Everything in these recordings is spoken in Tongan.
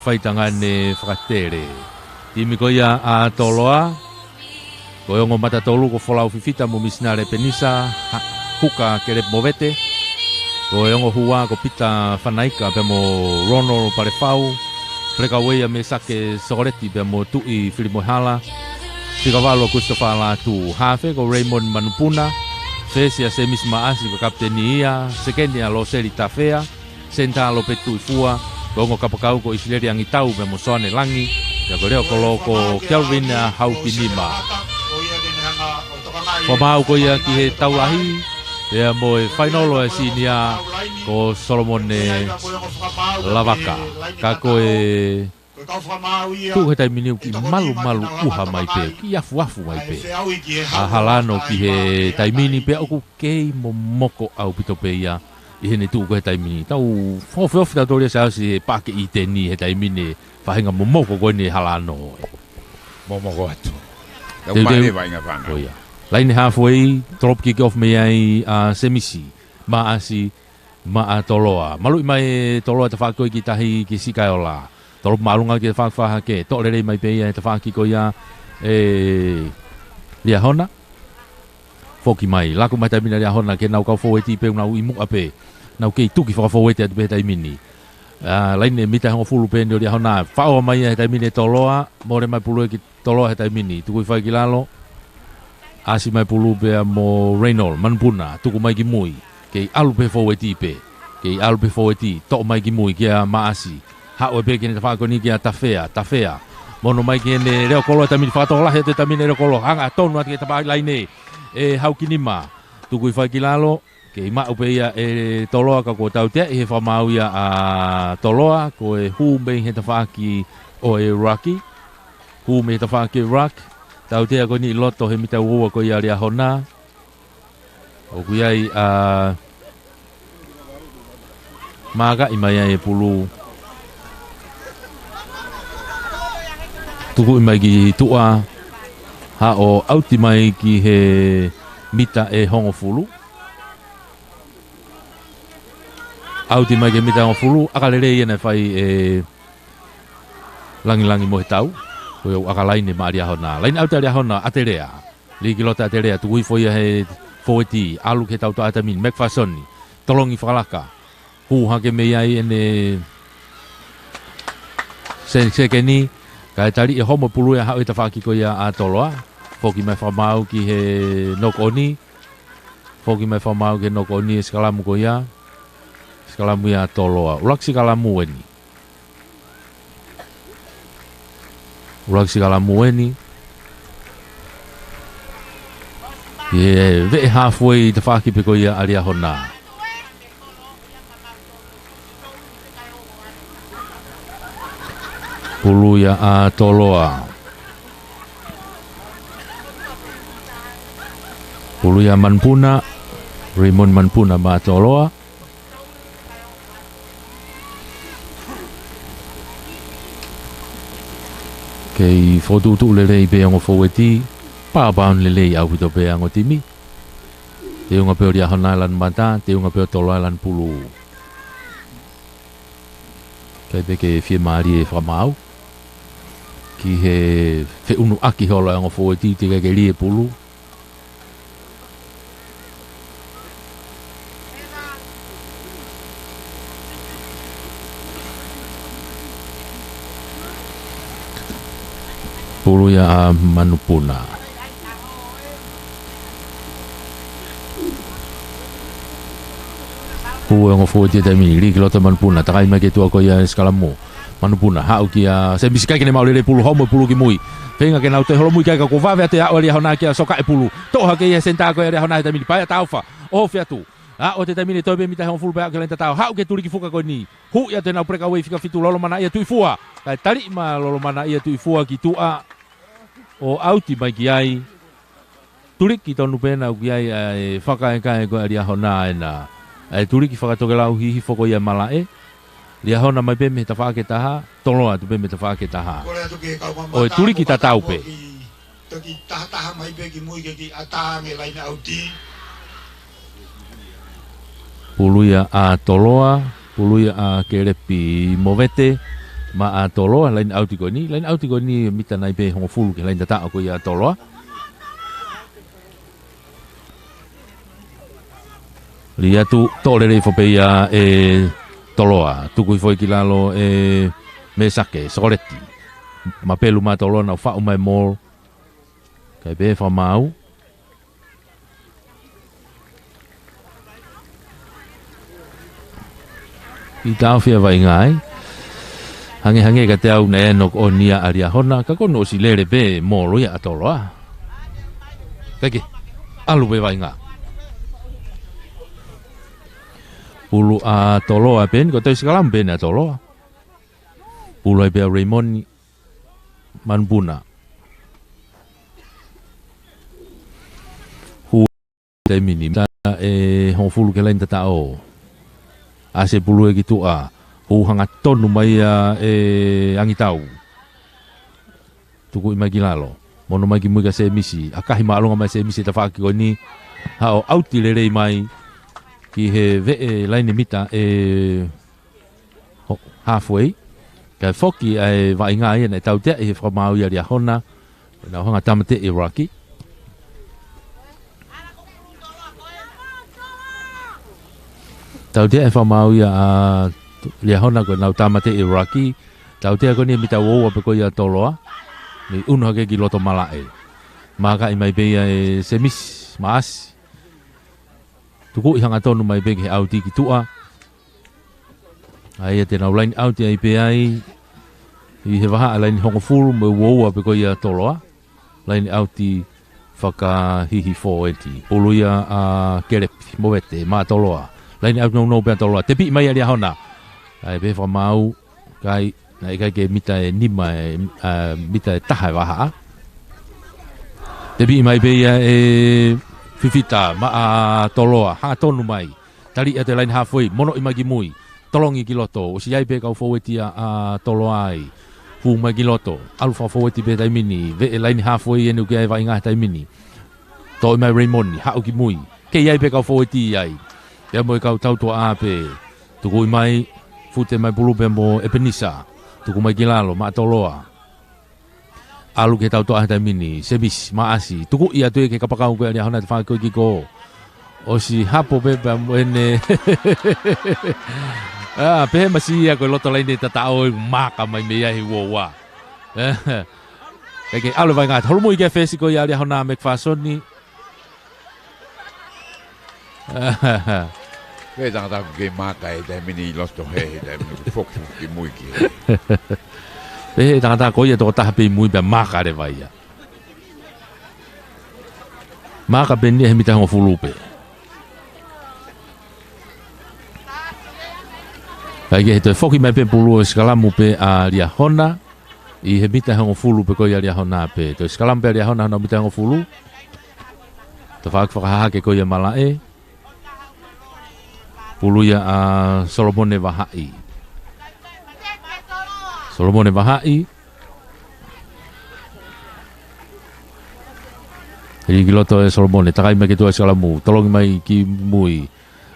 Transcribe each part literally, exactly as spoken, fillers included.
Faitanga ne fakatele. Timi ko ia ʻa Toloa, ko e ongo mata tolu ko Folau Fifita mo Misinale Penisa, ha-, Huka Kelepi Movete. Ko e ongo hua ko Pita Fanaika pea mo Ronald Palefau. Pelekaueia Mesake Sokoleti pea mo Tuʻi Filimoehala. Fika valu ʻa Kusitofa Lātū. Hafe ko Raymond Manupuna. Fesi ʻa Semisi Maʻasi ko e kapiteni ia. Sekeni ʻa Loseli Tafea. Senitā Lopeti Tuʻifua, ko e ongo kapakau ko ʻIsileli Angitau pea mo Soane Langi, pea ko e leo kolo ko Kelvin ʻa Haukinima. Fakamaau ko ia ki he tau lahi, pea mo e fainolo ʻa e sinia ko Solomone Lavaka. Ka ko e tuʻu he taimi ni ʻoku kiʻi malumalu ʻuha mai pē, kiʻi afuafu mai pē ʻa Halano ki he taimi ni pea ʻoku kei momoko ʻaupito pē ia ʻi heʻene tuʻu ko ē he taimi ni. Tau fakaofiofi tautolu ia Siaosi he Paʻake ʻIteni he taimi ni, faʻahinga momoko ko eni ʻa Halano. Momoko atu. Tau Teuteu. Male vaʻinga fanga. Ko ia. Laine halfway, drop kick off mei ai ʻa Semisi Maʻasi, maʻa Toloa. Maluʻi mai ʻe Toloa tafaʻaki ko ē ki tahi ki Sikaeola. Toloa māʻolunga ki he tafaʻaki fakahake. Toʻo lelei mai pē ia he tafaʻaki ko ia ʻe Liahona. Foki mai. Laku mai taimi ni ʻa Liahona ke nau kau foueti pē nau ʻi muʻa pē. Nau kei tuki fakafoueti atu pē he taimi ni. ʻA, laine mita hongofulu pē eni ʻo Liahona. Faʻo mai ia he taimi ni ʻe Toloa. Mole mai pulu ki Toloa he taimi ni, tuku hifo ai ki lalo. ʻAsi mai pulu pea mo Reynold Manupuna, tuku mai ki mui. Kei ʻalu pē foueti pē. Kei ʻalu pē foueti, toʻo mai ki mui kia Maʻasi. Haʻu ai pē ki heʻene tafaʻaki ko eni kia Tafea, Tafea. Mono mai ki heʻene leo kolo he taimi ni, fakatokolahi atu he taimi ni leo kolo. Hanga tonu atu ki he tafaʻaki laine ʻe Haukinima. Tuku hifo ai ki lalo. Kei maʻu pē ia ʻe Toloa ka kuo tautea ʻi he fakamaau ia ʻa Toloa, ko e hū mei he tafaʻaki ʻo e ruck. Hū mei he tafaʻaki ruck. Tautea ko eni ʻi loto he mita ua ua ko ia ʻa Liahona. ʻOku ʻi ai ʻa mākaʻi mai ai e pulu. Tukuʻi mai ki tuʻa. Haʻu ʻauti mai ki he mita ʻe hongofulu. ʻAuti mai ki he mita hongofulu, ʻaka lelei ia naʻe fai ʻe Langilangi mo e tau. Ko e ʻaka laine maʻa Liahona. Laine ʻauti ʻa Liahona, ʻAtelea. Lī ki loto ʻAtelea, tuku hifo ia he foueti, ʻalu ki he tau toʻa he taimi ni, Mekifasoni. Tolongi fakalaka. Hū hake mei ai ʻene se-, sekeni, kae tali ʻe homo pulu ia haʻu he tafaʻaki ko ia ʻa Toloa. Foki mai fakamaau ki he knock on. Foki mai fakamaau ki he knock on ʻe sikalamu ko ia. Sikalamu ia ʻa Toloa. ʻUluaki sikalamu eni. ʻUluaki sikalamu eni. ʻI he veʻe halfway tafaʻaki pē ko ia ʻa Liahona. Pulu ia ʻa Toloa. Pulu ia ʻa Manupuna, Raymond Manupuna maʻa Toloa. Kei fokotuʻutuʻu lelei pē ongo foueti, pāpaon lelei ʻaupito pē ongo timi. Teunga pē ʻo Liahona ʻi lanu mata, teunga pē ʻo Toloa ʻi lanu pulu. ʻIkai pē ke fiemālie fakamaau ki he feʻunuʻaki holo ʻa e ongo foueti, teʻeki ke lī e pulu. Pulu ia ʻa Manupuna. Hū e ongo foueti he taimi ni, lī ki loto Manupuna, takai mai ki tuʻa ko ia ʻe sikalamu. Manupuna, haʻu kia Semisi, ʻikai ke ne maʻu lelei pulu, homo pulu ki mui. Feinga ke nau toe holomui ki ai ka kuo vave atu e aʻu ʻa Liahona kia Sokaʻe pulu. Toʻo hake ia he senitā ko ia ʻa Liahona he taimi ni, paea taofa. ʻOfi atu. ʻA, ʻo te taimi ni toe pē mita hongofulu pea aʻu ki he laine tatau. Haʻu ki he tuliki fuka ko eni. Hū ia ʻa e nau breakaway fika fitu, Lolomanaʻia Tuʻifua. Kae tali mai Lolomanaʻia Tuʻifua ki tuʻa. ʻO ʻauti mai ki ai. Tuliki tonu pē ena ʻoku ʻi ai ʻa e fakaekae ko ia ʻa Liahona ena. ʻA e tuliki fakatokelau hihifo ko ia ʻa Malaʻe. Liahona mai pē mei he tafaʻaki ʻe taha, Toloa atu pē mei he tafaʻaki ʻe taha. ʻO e tuliki tatau pē. Toki tahataha mai pē ki mui ke kiʻi ʻatā ange laine ʻauti. Pulu ia ʻa Toloa, pulu ia ʻa Kelepi Movete, maʻa Toloa, line out ko eni, line out ko eni mita nai pē hongofulu ki he line tataʻo ko ia ʻa Toloa. Lī atu, toʻo lelei foki pē ia ʻe Toloa, tuku hifo ki lalo ʻe Mesake Sokoleti. Mapelu maʻa Toloa, nau faʻu mai e mole. Kae pehē fakamaau. ʻI taʻofi ʻa Vaʻinga ai. Hangehangē kiate au naʻe knock on ia ʻa Liahona, ka ko ʻene ʻosi lele pē mole ia ʻa Toloa. Teke, ʻalu pē Vaʻinga. Pulu ʻa Toloa pē eni, ko e toe sikalamu pē eni ʻa Toloa. Pulu ai pē ʻa Raymond Manupuna. Hū taimi ni, mita ʻe hongofulu ki he line tataʻo. ʻAsi e pulu ia ki tuʻa. Hū hangatonu mai ia ʻe Angitau. Tukuʻi mai ki lalo. Mono mai ki mui kia Semisi. ʻAkahi māʻolunga mai Semisi he tafaʻaki ko eni. Haʻu ʻo ʻauti lelei mai ki he veʻe laine mita ʻe ho-, halfway. Kae foki ʻa e Vaʻinga ia naʻe tautea ʻi he fakamaau ia ʻa Liahona. Nau hanga ʻo tāmateʻi e ruck. Tautea ʻe he fakamaau ia ʻa Liahona ko ʻenau tāmateʻi e ruck. Tautea ko eni mita ua ua pē ko ia ʻa Toloa. Mei ʻunu hake ki loto malaʻe. Mākaʻi mai pē ia ʻe Semisi Maʻasi. Tukuʻi hangatonu mai pē ki he ʻauti ki tuʻa. ʻA ia te nau line out ai pē ai ʻi he vahaʻa laine hongofulu mo e ua ua pē ko ia ʻa Toloa. Line out fakahihifo ʻeti. Pulu ia ʻa Kelepi Movete maʻa Toloa. Line out nounou pē ʻa Toloa. Tepiʻi mai ʻa Liahona. ʻAi pē fakamaau. Kai, naʻe ʻikai ke mita ʻe nima e, ʻa, mita ʻe taha e vahaʻa. Tepiʻi mai pē ia ʻe Fifita maʻa Toloa. Hangatonu mai. Tali atu e laine halfway, monoʻi mai ki mui. Tolongi ki loto, ʻosi ʻi ai pē kau fōueti ʻa, ʻa Toloa ai. Hū mai ki loto, ʻalu fakafōueti pē taimi ni, veʻe laine halfway eni ʻoku ʻi ai e Vaʻinga he taimi ni. Toʻo mai Raymond, haʻu ki mui. Kei ʻi ai pē kau fōueti ai. Pea mo e kau tautuʻa pē. Tukuʻi mai, fute mai pulu pea mo ʻEpenisa. Tuku mai ki lalo, maʻa Toloa. ʻAlu ki he tautuʻa he taimi ni, Semisi Maʻasi. Tukuʻi atu ia ki he kapakau ko ia ʻa Liahona he tafaʻaki ko ē ki ko. ʻOsi hapo pē pea mo ʻene. ʻA, pehē mai ia ko e loto laine tataʻo ʻe maaka mai mei ai he ua ua. Kae kei ʻalu e Vaʻinga, holomui ki he fesi ko ia ʻa Liahona McPherson. Pehē tangata ʻoku kei maaka he taimi ni ʻi loto he, he taimi ni ʻoku foki ki mui ki he. Pehē tangata ko ia tokotaha pē ʻi mui pea maaka leva ia. Maaka pē eni he mita hongofulu pē. Kae kei toe foki mai pē pulu ʻo sikalamu pē ʻa Liahona. ʻI he mita hongofulu pē ko ia ʻa Liahona pē. Toe sikalamu pē ʻa Liahona honau mita hongofulu. Tafaʻaki fakahahake ko ia malaʻe. Pulu ia ʻa Solomone Vahaʻi. Solomone Vahaʻi. Hili ki loto ʻe Solomone. Takai mai ki tuʻa e sikalamu. Tolongi mai ki mui.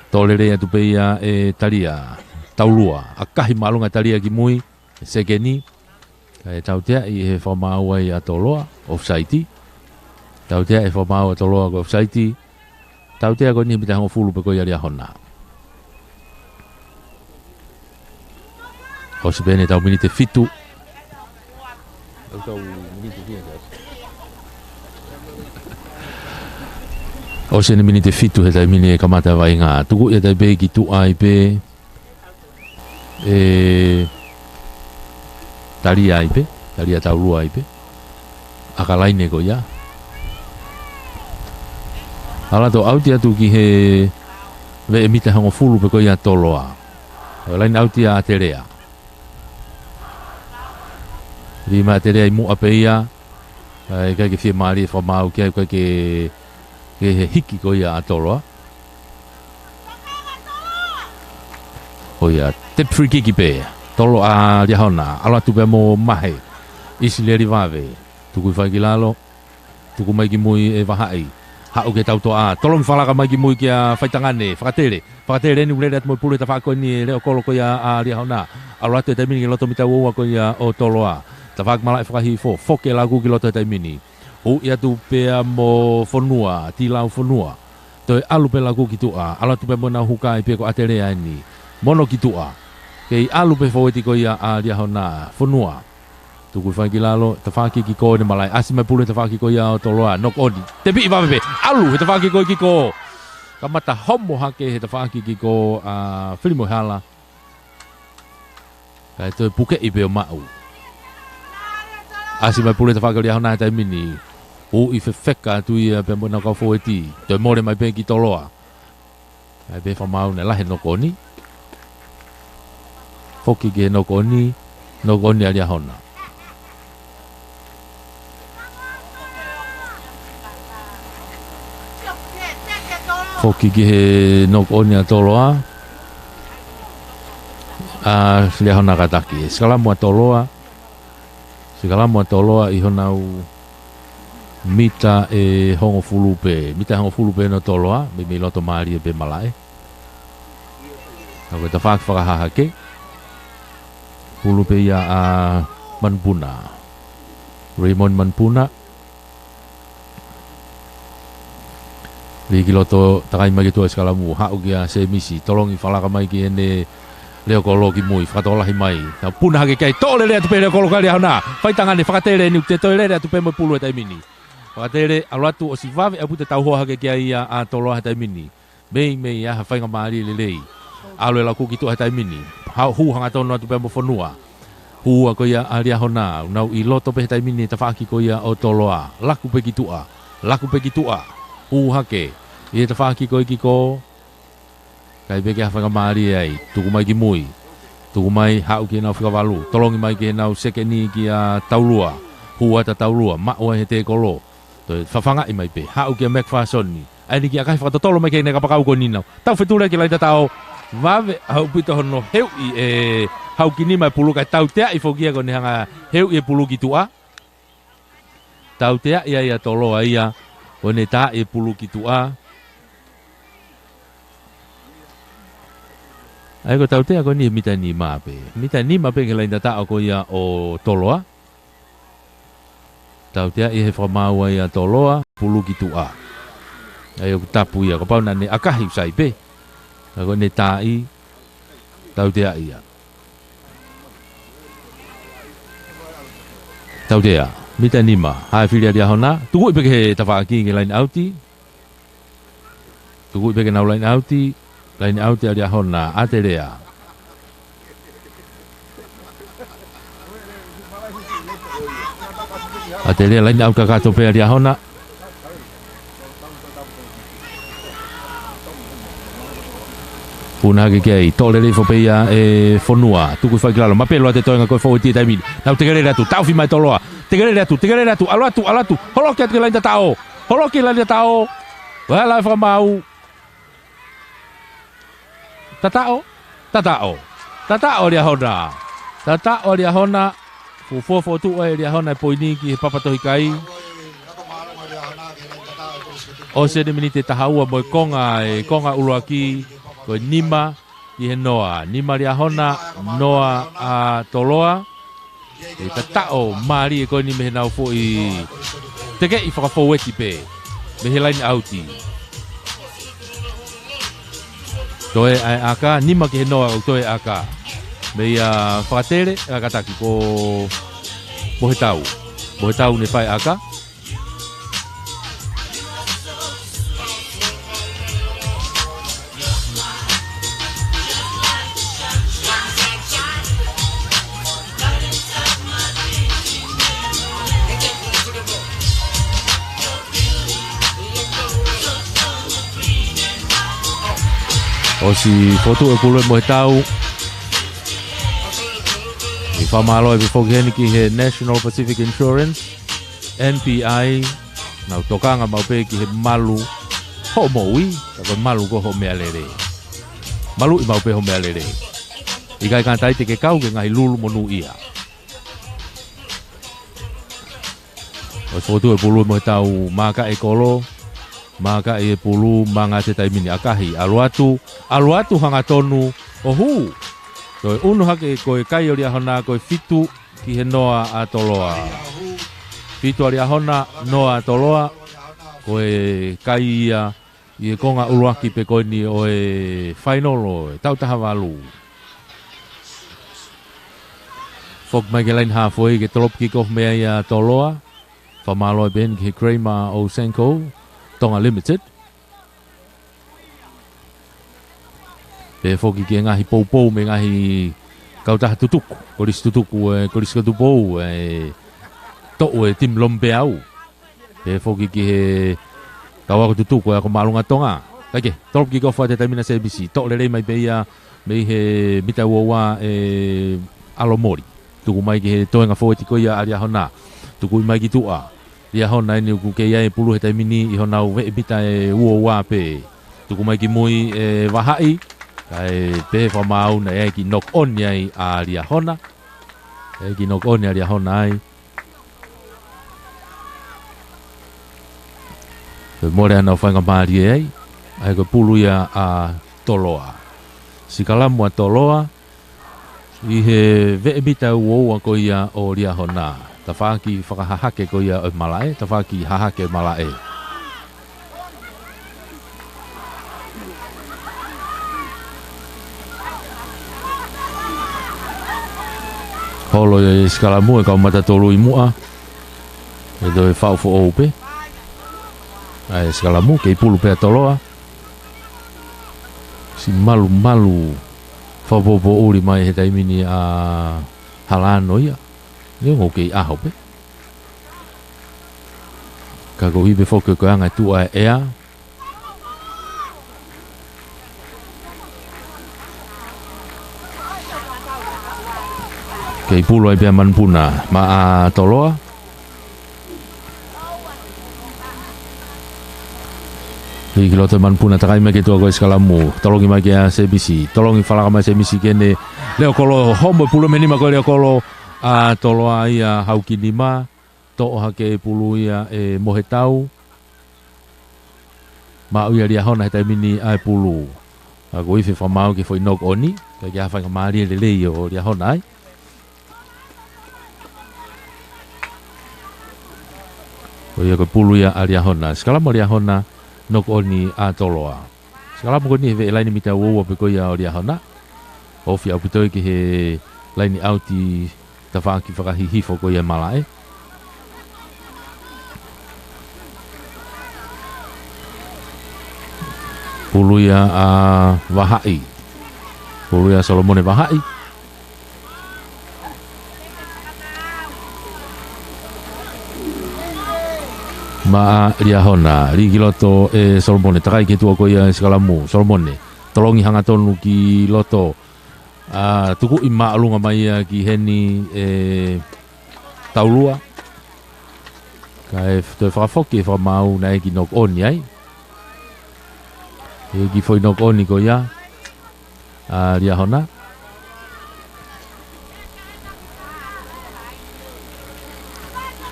Toʻo lelei atu pē ia ʻe Talia Taulua. ʻAkahi māʻolunga ʻa Talia ki mui. Sekeni. Kae tautea ʻi he fakamaau ai ʻa Toloa, offside. Tautea ʻi he fakamaau ʻa Toloa ko e offside. Tautea ko eni he mita hongofulu pē ko ia ʻa Liahona. ʻOsi pē eni ʻetau miniti ʻe fitu. ʻOsi eni miniti ʻe fitu he taimi ni ʻe kamata e Vaʻinga. Tukuʻi atu ai pē ki tuʻa ai pē. ʻE Talia ai pē, Talia Taulua ai pē. ʻAka laine ko ia. ʻAlu atu ʻauti atu ki he veʻe mita hongofulu pē ko ia ʻa Toloa. ʻO laine ʻauti ʻa Atelea. Lī mai ʻa Atelea ʻi muʻa pē ia. ʻAi, ʻikai ke fiemālie e fakamaau ki ai, ʻikai ke, ke he hiki ko ia ʻa Toloa. ʻO ia, tap free kick pē. Toloa ʻa Liahona, ʻalu atu pē mo Mahe. ʻIsileli Vave. Tuku hifo ai ki lalo. Tuku mai ki mui ʻe Vahaʻi. Haʻu ki he tautoʻa. Tolongi fakalaka mai ki mui kia Faitangane. Fakatele. Fakatele eni, lele atu mo e pulu he tafaʻaki ko eni ʻe Leokolo ko ia ʻa Liahona. ʻAlu atu he taimi ni ki loto mita ua ua ko ia ʻo Toloa. Tafaʻaki malaʻe fakahihifo. Foki e laku ki loto he taimi ni. Uʻi atu pea mo Fonua. Tilau Fonua. Toe ʻalu pē laku ki tuʻa. ʻAlu atu pē mo ʻenau huka ai pē ko ʻAtelea eni. Mono ki tuʻa. Kei ʻalu pē fōueti ko ia ʻa Liahona. Fonua. Tuku hifo ki lalo, tafaʻaki ki kō ʻene malaʻe, ʻasi mai pulu he tafaʻaki ko ia ʻo Toloa, knock on. Tepiʻi vave pē, ʻalu he tafaʻaki ko ē ki kō. Kamata homo hake he tafaʻaki ki kō ʻa Filimoehala. Kae toe pukeʻi pē ʻo maʻu. ʻAsi mai pulu he tafaʻaki ʻo Liahona he taimi ni. Uʻi fefeka atu ia pea mo ʻenau kau fōueti. Toe mole mai pē ki Toloa. ʻAi pē fakamaau naʻe lahi e knock on. Foki ki he knock on, knock on ʻa Liahona. Foki ki he knock on ʻa Toloa. ʻA Liahona kātaki. Sikalamu ʻa Toloa. Sikalamu ʻa Toloa ʻi honau mita ʻe hongofulu pē. Mita ʻe hongofulu pē ʻo Toloa, meimei loto mālie pē malaʻe. Ka ko e tafaʻaki fakahahake. Pulu pē ia ʻa Manupuna. Raymond Manupuna. Lī ki loto, takai mai ki tuʻa sikalamu, haʻu kia Semisi, tolongi fakalaka mai ki heʻene Leokolo ki mui, fakatokolahi mai. Naʻe puna hake ki ai, toʻo lelei atu pē Leokolo kia Liahona. Faitangane, Fakatele eni, te toe lele atu pē mo e pulu he taimi ni. Fakatele, ʻalu atu ʻosi vave ʻaupito e tauhoa hake ki ai ʻa Toloa he taimi ni. Meimei ʻa ha faingamālie lelei. ʻAlu e laku ki tuʻa he taimi ni. Hau hū hangatonu atu pē mo Fonua. Hū ua ko ia ʻa Liahona. ʻOku nau ʻi loto pē he taimi ni tafaʻaki ko ia ʻo Toloa. Laku pē ki tuʻa. Laku pē ki tuʻa. Hū hake. ʻI he tafaʻaki ko ē ki kō. Kae pē ke ha faingamālie ai. Tuku mai ki mui. Tuku mai haʻu ki heʻenau fika valu. Tolongi mai ki heʻenau sekeni kia Taulua. Hū atu ʻa Taulua. Maʻu ai he tēkolo. Toe fafangaʻi mai pē. Haʻu kia McPherson. ʻAi ni ki ʻakahi fakatotolo mai ki heʻene kapakau ko eni nau. Tau fetule ki he laine tataʻo. Vave ʻaupito hono heuʻi e hau ki nima e pulu kae tauteaʻi foki ia ko ʻene hanga heuʻi e pulu ki tuʻa. Tauteaʻi ai ʻa Toloa ia ko ʻene taaʻi e pulu ki tuʻa. ʻAi ko e tautea ko eni he mita nima pē. Mita nima pē ki he laine tataʻo ko ia ʻo Toloa. Tauteaʻi he fakamaau ai ʻa Toloa, pulu ki tuʻa. ʻAi ʻoku tapu ia, kapau naʻa ne ʻakahi ʻoku sai pē. Ka ko ʻene taaʻi, tauteaʻi ia. Tautea, mita nima, hae fili ʻa Liahona, tukuʻi pē ki he tafaʻaki ki he laine ʻauti. Tukuʻi pē ke nau laine ʻauti, laine ʻauti ʻa Liahona, ʻAtelea. ʻAtelea laine ʻauti kakato pē ʻa Liahona. Puna hake ki ai, toʻo lelei hifo pē ia ʻe Fonua, tuku hifo ki lalo, mapelu atu e toenga ko e fōueti he taimi ni. Nau tekelele atu, taʻofi mai Toloa, tekelele atu, tekelele atu, ʻalu atu, ʻalu atu, holoki atu ki he laine tataʻo, holoki laine tataʻo, ʻoua ʻe lau e fakamaau. Tataʻo, tataʻo, tataʻo Liahona. Tataʻo Liahona, fuofua fokotuʻu ʻe Liahona e poini ki he Papatohikai. ʻOsi eni miniti ʻe taha ua mo e konga, e konga ʻuluaki, ko e nima ki he noa. Nima Liahona, noa ʻa Toloa. ʻE tataʻo mālie ko eni mei heʻenau foʻi tekeʻi fakafōueti pē mei he laine ʻauti. Toe ʻa e ʻaka, nima ki he noa ʻoku toe ʻaka. Meia Fakatele, ʻa kātaki ko Mohetau. Mohetau ne fai ʻaka. ʻOsi fokotuʻu e pulu ʻe Mohetau. ʻI fakamālō ʻe foki heni ki he National Pacific Insurance. N P I, nau tokanga maʻu pē ki he malu hoʻo moʻui, ka ko e malu ko hoʻo meʻalele. Maluʻi maʻu pē hoʻo meʻalele. ʻIkai kātaki te ke kau ki he ngaahi lulu monūʻia. ʻOsi fokotuʻu e pulu ʻe Mohetau, maaka e kolo. Maka e pulu, manga te taimi ni ʻakahi. ʻAlu atu, ʻalu atu hangatonu, ʻo hū. Toe ʻunu hake ko e kai ʻo Liahona ko e fitu ki he noa ʻa Toloa. Fitu ʻa Liahona, noa ʻa Toloa. Ko e kai ia ʻi he konga ʻuluaki pē ko eni ʻo e fainolo, e taʻu taha valu. Foki mai ki he laine hāfoʻi ke tolopu kick off mei ai ʻa Toloa. Fakamālō pē eni ki he Kramer ʻo Senko, Tonga Limited. Pea foki ki he ngaahi poupou mei he ngaahi kautaha tutuku, kolisi tutuku, e, kolisi ko Tupou, e, toʻo e timi Lomipeau. Pea foki ki he kau ako tutuku, e ako māʻolunga Tonga. Kae kehe, tolopu kick off atu he taimi ni ʻa Sebisi, toʻo lelei mai pē ia mei he mita ua ua e ʻAlomoli. Tuku mai ki he toenga fōueti ko ia ʻa Liahona. Tuku mai ki tuʻa. Liahona eni ʻoku kei ʻi ai e pulu he taimi ni ʻi honau veʻe mita e ua ua pē. Tuku mai ki mui e vahaʻi, kae pehē fakamaau naʻe ʻi ai e kiʻi knock on ai ʻa Liahona. ʻI ai e kiʻi knock on ʻa Liahona ai. Pea mole ʻenau faingamālie ai, ʻa ia ko e pulu ia ʻa Toloa. Sikalamu ʻa Toloa, ʻi he veʻe mita ua ua ko ia ʻo Liahona. Tafaʻaki fakahahake ko ia ʻo e malaʻe, tafaʻaki hahake malaʻe. Holo e sikalamu e kau mata tolu ʻi muʻa. ʻE toe faʻu foʻou pē. ʻA e sikalamu, kei pulu pē ʻa Toloa. Siʻi malumalu fakapoʻuli mai he taimi ni ʻa Halano ia. Neongo kei ʻaho pē. Ka ko e hā pē foki ko e anga e tuʻa e ʻea. Kei pulu ai pē ʻa Manupuna, maʻa Toloa. Lī ki loto Manupuna, takai mai ki tuʻa ko e sikalamu. Tolongi mai kia Sebisi. Tolongi falaka mai Sebisi ki heʻene leʻo kolo, homo e pulu mei nima ko e leʻo kolo ʻa Toloa ia, hau ki nima. Toʻo hake e pulu ia ʻe Mohetau. Maʻu ia ʻe Liahona he taimi ni ʻa e pulu. Ka ko e ifi fakamaau ki he foʻi knock on, kae ʻikai ha faingamālie lelei ʻo Liahona ai. Ko ia ko e pulu ia ʻa Liahona. Sikalamu ʻa Liahona, knock on ʻa Toloa. Sikalamu ko eni he veʻe laine mita ua ua pē ko ia ʻo Liahona. Ofi ʻaupito ia ki he laine ʻauti tafaʻaki fakahihifo ko ia malaʻe. Pulu ia ʻa Vahaʻi. Pulu ia ʻa Solomone Vahaʻi. Maʻa Liahona, lī ki loto ʻe Solomone, takai ki tuʻa ko ia e sikalamu, Solomone, tolongi hangatonu ki loto, ʻa, tukuʻi māʻolunga mai ia ki heni ʻe Taulua. Kae toe fakafoki e fakamaau naʻe ʻi ai e kiʻi knock on ai. ʻI ai e kiʻi foʻi knock on ko ia ʻa Liahona.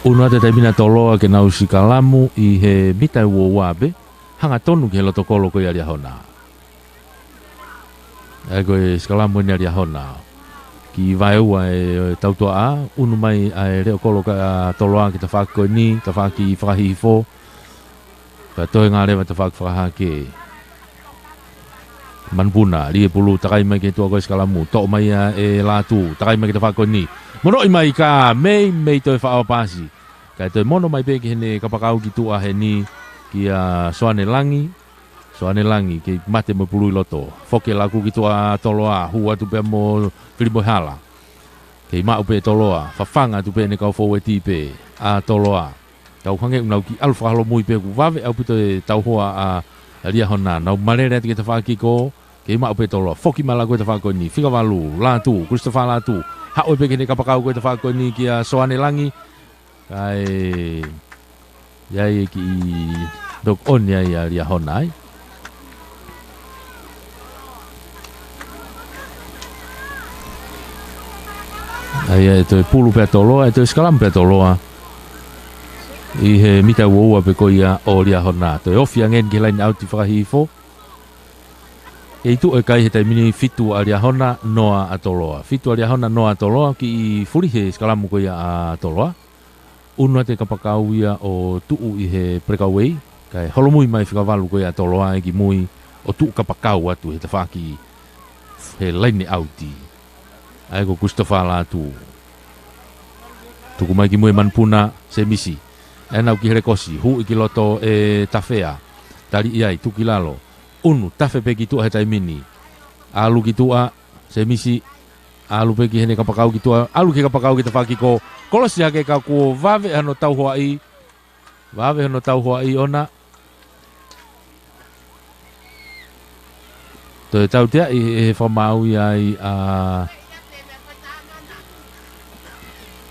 ʻUnu atu e taimi ni ʻa Toloa ke nau sikalamu ʻi he mita ʻe ua ua pē, hangatonu ki he loto kolo ko ia ʻa Liahona. ʻA ia ko e sikalamu eni ʻa Liahona. Kiʻi vaeua e tautuaʻa, ʻunu mai ʻa e leʻo kolo ʻa Toloa ki he tafaʻaki ko eni, tafaʻaki fakahihifo. Ka toe ngāue leva tafaʻaki fakahahake. Manupuna, lī e pulu, takai mai ki tuʻa ko e sikalamu, toʻo mai ia ʻe Lātū, takai mai ki he tafaʻaki ko eni. Monoʻi mai ka mei, mei toe faʻo paasi. Kae toe mono mai pē ki heʻene kapakau ki tuʻa heni kia Soane Langi. Soane Langi, kei mate mo e pulu ʻi loto. Foki ʻe Lātū ki tuʻa ʻa Toloa, hū atu pē mo Filipo Hala. Kei maʻu pē ʻe Toloa, fafanga atu pē ʻene kau fōueti pē ʻa Toloa. Tau hangē ʻoku nau kiʻi ʻalu fakaholomui pē, ʻoku vave ʻaupito e tauhoa ʻa, ʻa Liahona. Nau malele atu ki he tafaʻaki ko, kei maʻu pē ʻe Toloa. Foki mai ʻa Lātū ki he tafaʻaki ko eni. Fika valu, Lātū, Christopher Lātū. Haʻu pē ki heʻene kapakau ko e tafaʻaki ko eni kia Soane Langi. Kae ʻi ai e kiʻi knock on ai ʻa Liahona ai. ʻA ia ʻe toe pulu pē ʻa Toloa, ʻe toe sikalamu pē ʻa Toloa. ʻI he mita ua ua pē ko ia ʻo Liahona. Toe ofi ange eni ki he laine ʻauti fakahihifo. Kei tuʻu e kai he taimi ni, fitu ʻa Liahona, noa ʻa Toloa. Fitu ʻa Liahona, noa ʻa Toloa, kiʻi fuli he sikalamu ko ia ʻa Toloa. ʻUnu atu e kapakau ia ʻo tuʻu ʻi he pelekauei, kae holomui mai fika valu ko ia ʻa Toloa ʻi mui ʻo tuʻu kapakau atu he tafaʻaki he laine ʻauti. ʻA ia ko Christopher Lātū. Tuku mai ki mui e manupuna, Semisi. ʻE nau ki he lekosi, huʻi ki loto e tafea. Taliʻi ai, tuku ki lalo. ʻUnu, tafe pē ki tuʻa he taimi ni. ʻAlu ki tuʻa, Semisi. ʻAlu pē ki heʻene kapakau ki tuʻa. ʻAlu ki he kapakau ki he tafaʻaki kiko. Kolosi hake ka kuo vave hano tauhoaʻi. Vave hano tauhoaʻi ʻona. Toe tauteaʻi ʻe he fakamaau ia ai ʻa,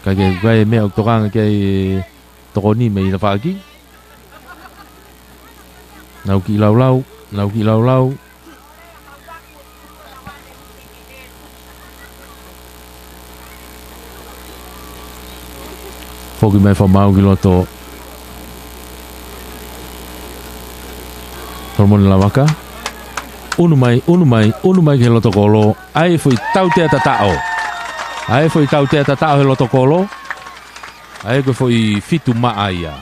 ka ke, ka e meʻa ʻoku tokanga ki ai e tokoni mei tafaʻaki. Nau kiʻi laulau, nau kiʻi laulau. Foki mai fakamaau ki loto. Solomone Lavaka. ʻUnu mai, ʻunu mai, ʻunu mai ki he loto kolo. ʻA e foʻi tautea tataʻo. ʻA e foʻi tautea tataʻo he loto kolo. ʻA e ko e foʻi fitu maʻa ia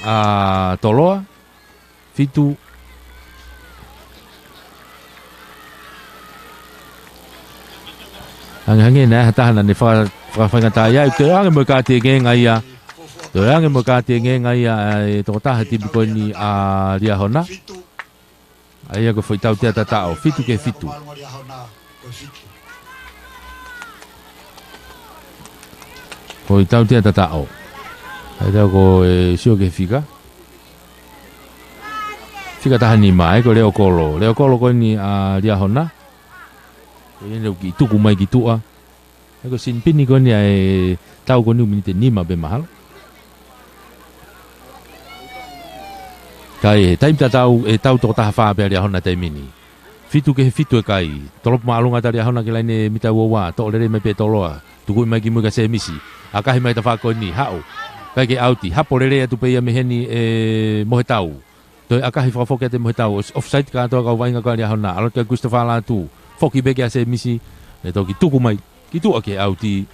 ʻa Toloa. Fitu. Hangehangē naʻe ʻi ai ha taha naʻa ne faka-, fakafaingataʻaʻia ai, toe ange mo e kāti e ngenga ia. Toe ange mo e kāti e ngenga ia ʻa e tokotaha timi ko eni ʻa Liahona. ʻA ia ko e foʻi tautea tataʻo, fitu ki he fitu. Foʻi tautea tataʻo. ʻA ia ko e sio ki he fika. Fika taha nima, ʻa ia ko e leʻo kolo. Leʻo kolo ko eni ʻa Liahona. Ko ia ʻoku kiʻi tuku mai ki tuʻa. ʻA ia ko e sinipini ko eni ʻa e tau ko eni ʻoku miniti nima pē mahalo. Ka ʻi he taimi tatau, ʻe tau toko taha fā pē ʻa Liahona taimi ni. Fitu ki he fitu e kai. Tolopu māʻolunga atu ʻa Liahona ki he laine mita ua ua. Toʻo lelei mai pē Toloa. Tukuʻi mai ki mui kia Semisi. ʻAkahi mai tafaʻaki ko eni. Haʻu. Kai ke ʻauti. Hapo lelei atu pē ia mei heni ʻe Mohetau. Toe ʻakahi fakafoki atu ʻe Mohetau. Offside kātoa kau vaʻinga ko ia ʻa Liahona. ʻAlu atu kia Christopher Lātū. Foki pē kia Semisi. ʻE toki tuku mai ki tuʻa ke ʻauti.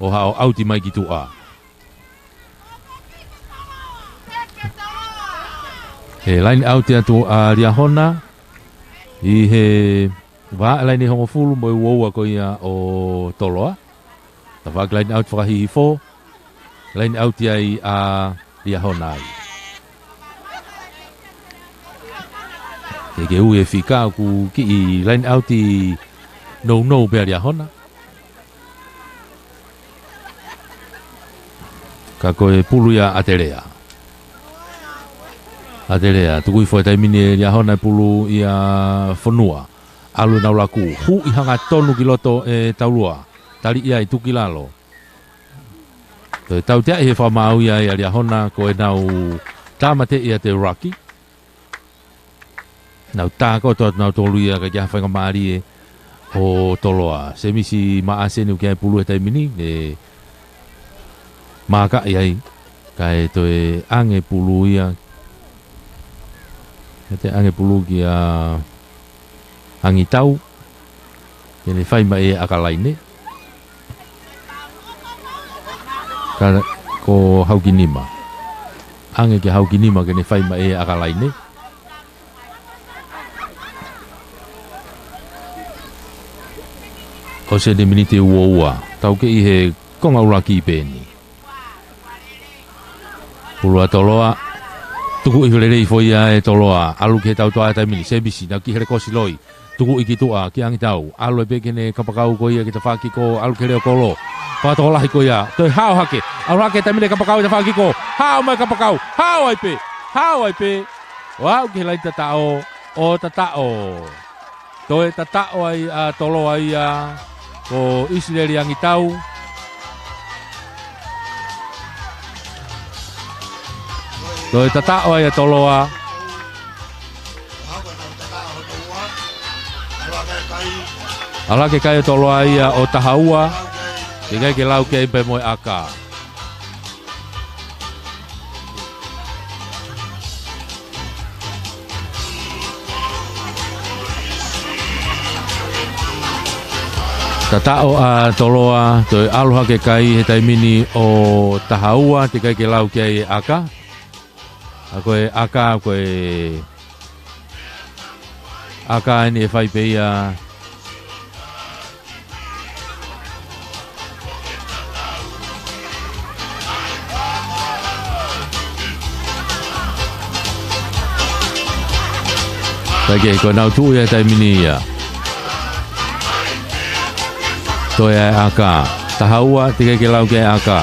ʻO haʻu ʻauti mai ki tuʻa. He laine ʻauti atu ʻa Liahona ʻi he vahaʻa laine hongofulu mo e ua ua ko ia ʻo Toloa. Tafaʻaki laine ʻauti fakahihifo, laine ʻauti ai ʻa Liahona ai. Ke ke ui e fika ʻoku kiʻi laine ʻauti nounou pē ʻa Liahona. Ka ko e pulu ia ʻa ʻAtelea. ʻAtelea, tuku hifo he taimi ni ʻe Liahona e pulu ia Fonua. ʻAlu ʻenau laku, huʻi hangatonu ki loto ʻe Taulua. Taliʻi ai, tuku ki lalo. Toe tauteaʻi he fakamaau ia ʻa Liahona ko ʻenau tāmateʻi ʻa e laki. Nau tā kotoa atu nautolu ia ka ʻikai ha faingamālie ʻo Toloa. Semisi Maʻase ʻoku ʻi ai e pulu he taimi ni, ʻe mākaʻi ai, kae toe ʻange pulu ia. Kae toe ʻange pulu kia Angitau. Ke ne fai mai e ʻakalaine. Ka ko Haukinima. ʻAnge kia Haukinima ke ne fai mai e ʻakalaine. ʻOsi eni e miniti ua ua. Tau kei he konga ʻuluaki pē eni. Pulu ʻa Toloa. Tukuʻi lelei foʻi ia ʻe Toloa. ʻAlu ki he tautoa he taimi ni. Semisi, nau ki he lekosi loi. Tukuʻi ki tuʻa, kia Angitau. ʻAlu ai pē ki heʻene kapakau ko ia ki he tafaʻaki kiko, ʻalu ki he leʻo kolo. Fakatokolahi ko ia. Toe hao hake. ʻAlu hake he taimi ni e kapakau ki he tafaʻaki kiko. Hao mai e kapakau. Hao ai pē. Hao ai pē. ʻO aʻu ki he laine tataʻo. ʻO tataʻo. Toe tataʻo ai ʻa Toloa ia ko ʻIsileli Angitau. Toe tataʻo ai ʻa Toloa. ʻAlu hake e kai ʻo Toloa ia ʻo taha ua. Ke ʻikai ke lau ki ai pē mo e ʻaka. Tataʻo ʻa Toloa, toe ʻalu hake kai he taimi ni ʻo taha ua, teʻeki ai ke lau ki ai e ʻaka. ʻA ko e ʻaka, ko e ʻaka eni ʻe fai pē ia. Kae kehe, ko ʻenau tuʻu ia he taimi ni ia. Toe ʻa e ʻaka. Taha ua, teʻeki ai ke lau ki ai e ʻaka.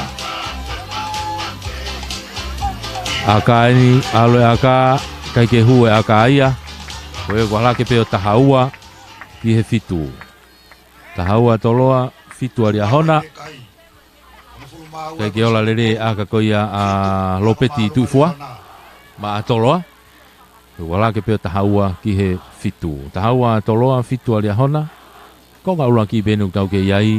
ʻAka eni, ʻalu e ʻaka, ʻikai ke hū e ʻaka ia. Ko ia kuo ʻalu hake pē ʻo taha ua ki he fitu. Taha ua Toloa, fitu ʻa Liahona. ʻIkai ke ola lelei e ʻaka ko ia ʻa Lopeti Tuʻifua maʻa Toloa. Kuo ʻalu hake pē ʻo taha ua ki he fitu. Taha ua Toloa, fitu ʻa Liahona. Ko e konga ʻuluaki pē eni ʻoku tau kei ʻi ai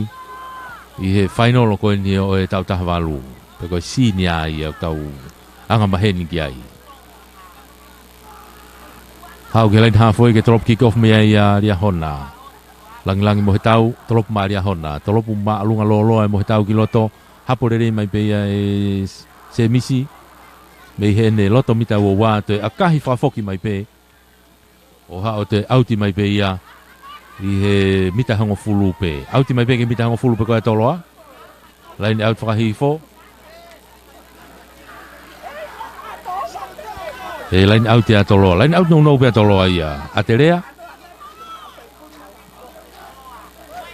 ʻi he fainolo ko eni ʻo e taʻu taha valu. Pe ko e senior ia ʻoku tau angamaheni ki ai. Haʻu ki he laine halfway ke tolopu kick off mei ai ʻa Liahona. Langilangi mo e tau, tolopu maʻa Liahona. Tolopu māʻolunga lōloa e mo e tau ki loto. Hapo lelei mai pē ia ʻe Semisi. Mei heʻene loto mita ua ua, toe ʻakahi fakafoki mai pē. ʻO haʻu ʻo toe ʻauti mai pē ia ʻi he mita hongofulu pē. ʻAuti mai pē ki he mita hongofulu pē ko ia ʻa Toloa. Laine ʻauti fakahihifo. ʻE laine ʻauti ʻa Toloa. Laine ʻauti nounou pē ʻa Toloa ia. ʻAtelea.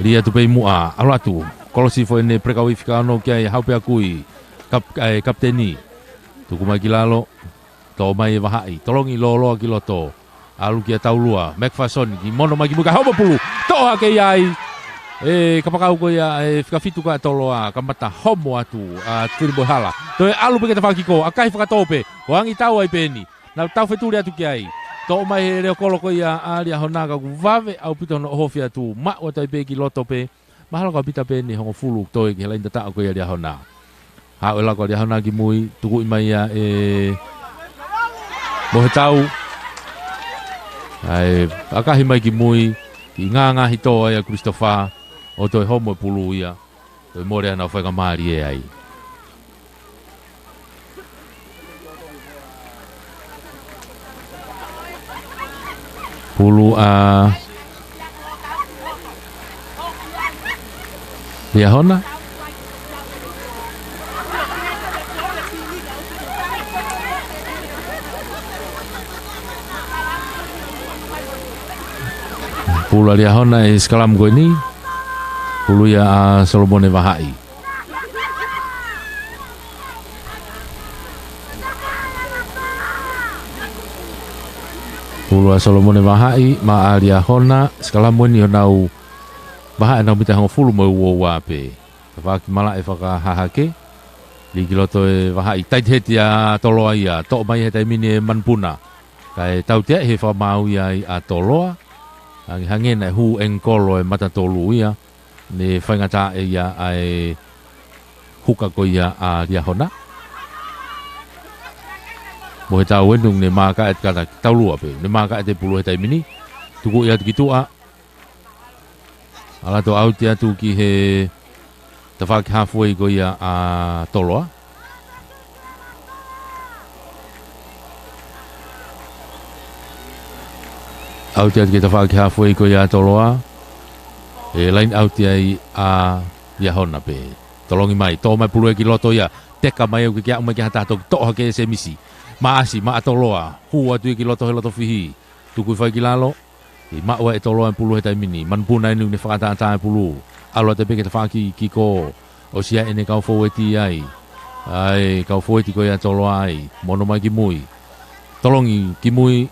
Lī atu pē ʻi muʻa. ʻAlu atu. Kolosi foʻi ʻene perekauʻi fika ono ki ai, haʻu pē ʻa Kui. Kap-, ʻa e kapiteni. Tuku mai ki lalo. Toʻo mai ʻe Vahaʻi, tolongi lōloa ki loto. ʻAlu kia Taulua, McPherson, ki mono mai ki muʻa, homo pulu. Toʻo hake ia ai. ʻE, kapakau ko ia, ʻe fika fitu ko ia ʻa Toloa, kamata homo atu ʻa Filipo Hala. Toe ʻalu pē ki he tafaʻaki kiko, ʻakahi fakatō pē, ʻo angi tau ai pē eni. Nau tau fetuli atu ki ai. Toʻo mai he leʻo kolo ko ia ʻa Liahona ka kuo vave ʻaupito hono ʻohofi atu, maʻu atu ai pē ki loto pē. Mahalo ko e mita pē eni hongofulu toe ki he laine tataʻo ko ia ʻa Liahona. Haʻu e lako ʻa Liahona ki mui, tukuʻi mai ia ʻe Mohetau. ʻAi, ʻakahi mai ki mui, ki ngāngā hito ai ʻa Christopher, ʻo toe homo e pulu ia, toe mole ʻa e nau faingamālie ai. Pulu ʻa Liahona. Pulu ʻa Liahona ʻi he sikalamu ko eni. Pulu ia ʻa Solomone Vahaʻi. Pulu ʻa Solomone Vahaʻi, maʻa Liahona, sikalamu eni ʻo nau Vahaʻi ʻenau mita hongofulu mo e ua ua pē. Tafaʻaki malaʻe fakahahake, lī ki loto ʻe Vahaʻi, tight head ʻa Toloa ia, toʻo mai he taimi ni ʻe Manupuna. Kae tautea he fakamaau ia ai ʻa Toloa, hangehangē naʻe hū ʻengikolo e mata tolu ia, ne faingataʻaʻia ʻa e huka ko ia ʻa Liahona. Mohetau eni ne maaka ʻe kata Taulua pē, ne maaka ʻe te pulu he taimi ni. Tukuʻi atu ki tuʻa. ʻAlu atu ʻauti atu ki he tafaʻaki halfway ko ia ʻa Toloa. ʻAuti atu ki he tafaʻaki halfway ko ia ʻa Toloa. ʻE laine ʻauti ai ʻa Liahona pē. Tolongi mai, toʻo mai pulu ia ki loto ia. Teka mai ʻoku ʻikai ke aʻu mai ki ha taha, toki toʻo hake ʻe Semisi. Maʻasi, maʻa Toloa. Hū atu ia ki loto he loto fihi. Tuku hifo ai ki lalo. ʻI maʻu ai ʻe Toloa e pulu he taimi ni. Manupuna eni ne fakatātā e pulu. ʻAlu atu pē ki he tafaʻaki kiko. ʻOsi ia ʻene kau fōueti ai. ʻAi, kau fōueti ko ia ʻa Toloa ai. Mono mai ki mui. Tolongi ki mui.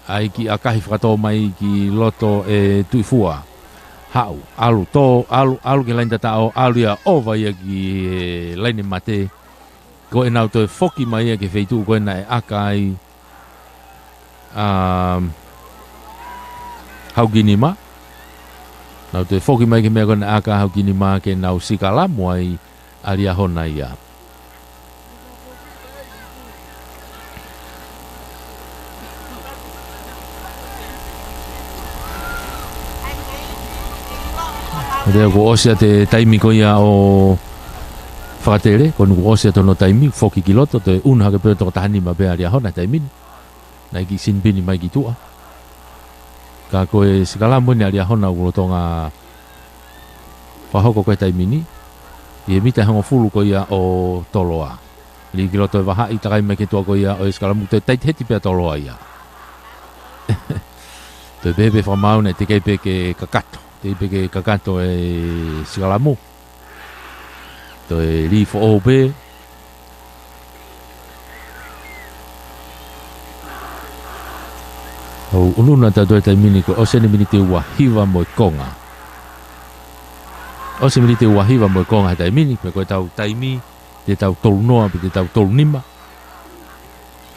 ʻAi ki ʻakahi fakatō mai ki loto ʻe Tuʻifua. Haʻu, ʻalu, tō, ʻalu, ʻalu ki he laine tataʻo, ʻalu ia ʻova ia ki he laine mate. Ko ʻenau toe foki mai ia ki he feituʻu ko ē naʻe ʻaka ai, um, Haukinima. Nau toe foki mai ki he meʻa ko ē naʻe ʻaka ai Haukinima ke nau sikalamu ai ʻa Liahona ia. Pea kuo ʻosi ʻa e taimi ko ia ʻo Fakatele, ko eni kuo ʻosi ʻa hono taimi, foki ki loto, toe ʻunu hake pē ʻo toko taha nima pē ʻa Liahona he taimi ni. Naʻe kiʻi sinipini mai ki tuʻa. Ka ko e sikalamu eni ʻa Liahona ʻoku lolotonga fakahoko ko ē he taimi ni, ʻi he mita ʻe hongofulu ko ia ʻo Toloa. Lī ki loto e vahaʻa, takai mai ki tuʻa ko ia ʻo e sikalamu, toe tight head pē ʻa Toloa ia. Toe pehē pē fakamaau naʻe teʻeki ai pē ke kakato. Teʻeki ai pē ke kakato e sikalamu. Toe lī foʻou pē. ʻOku ʻunuʻunu atu ʻa e taimi ni kuo ʻosi eni miniti ʻe ua hiva mo e konga. ʻOsi miniti ʻe ua hiva mo e konga he taimi ni, pea ko ʻetau taimi, te tau tolu noa, pe te tau tolu nima.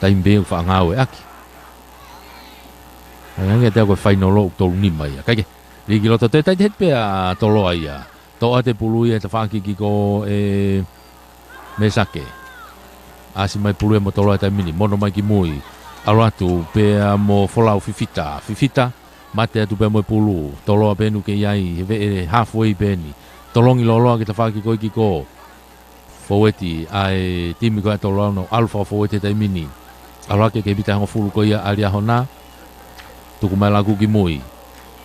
Taimi pē ʻoku faʻa ngāueʻaki. Hangē ʻoku ʻi ai ha taha ko e fainolo ʻoku tolu nima ia. Kae kehe, lī ki loto, toe tight head pē ʻa Toloa ia. Toʻo atu e pulu ia he tafaʻaki kiko ʻe Mesake. ʻAsi mai pulu ia mo Toloa he taimi ni. Mono mai ki mui. ʻAlu atu pea mo Folau Fifita. Fifita, mate atu pea mo e pulu. Toloa pē eni ʻoku kei ʻi ai he veʻe halfway pē eni. Tolongi lōloa ki he tafaʻaki ko ē kiko. Fōueti ʻa e timi ko ē ʻa Toloa ʻoku nau ʻalu fakafōueti he taimi ni. ʻAlu hake ki he mita ʻe hongofulu ko ia ʻa Liahona. Tuku mai e laku ki mui.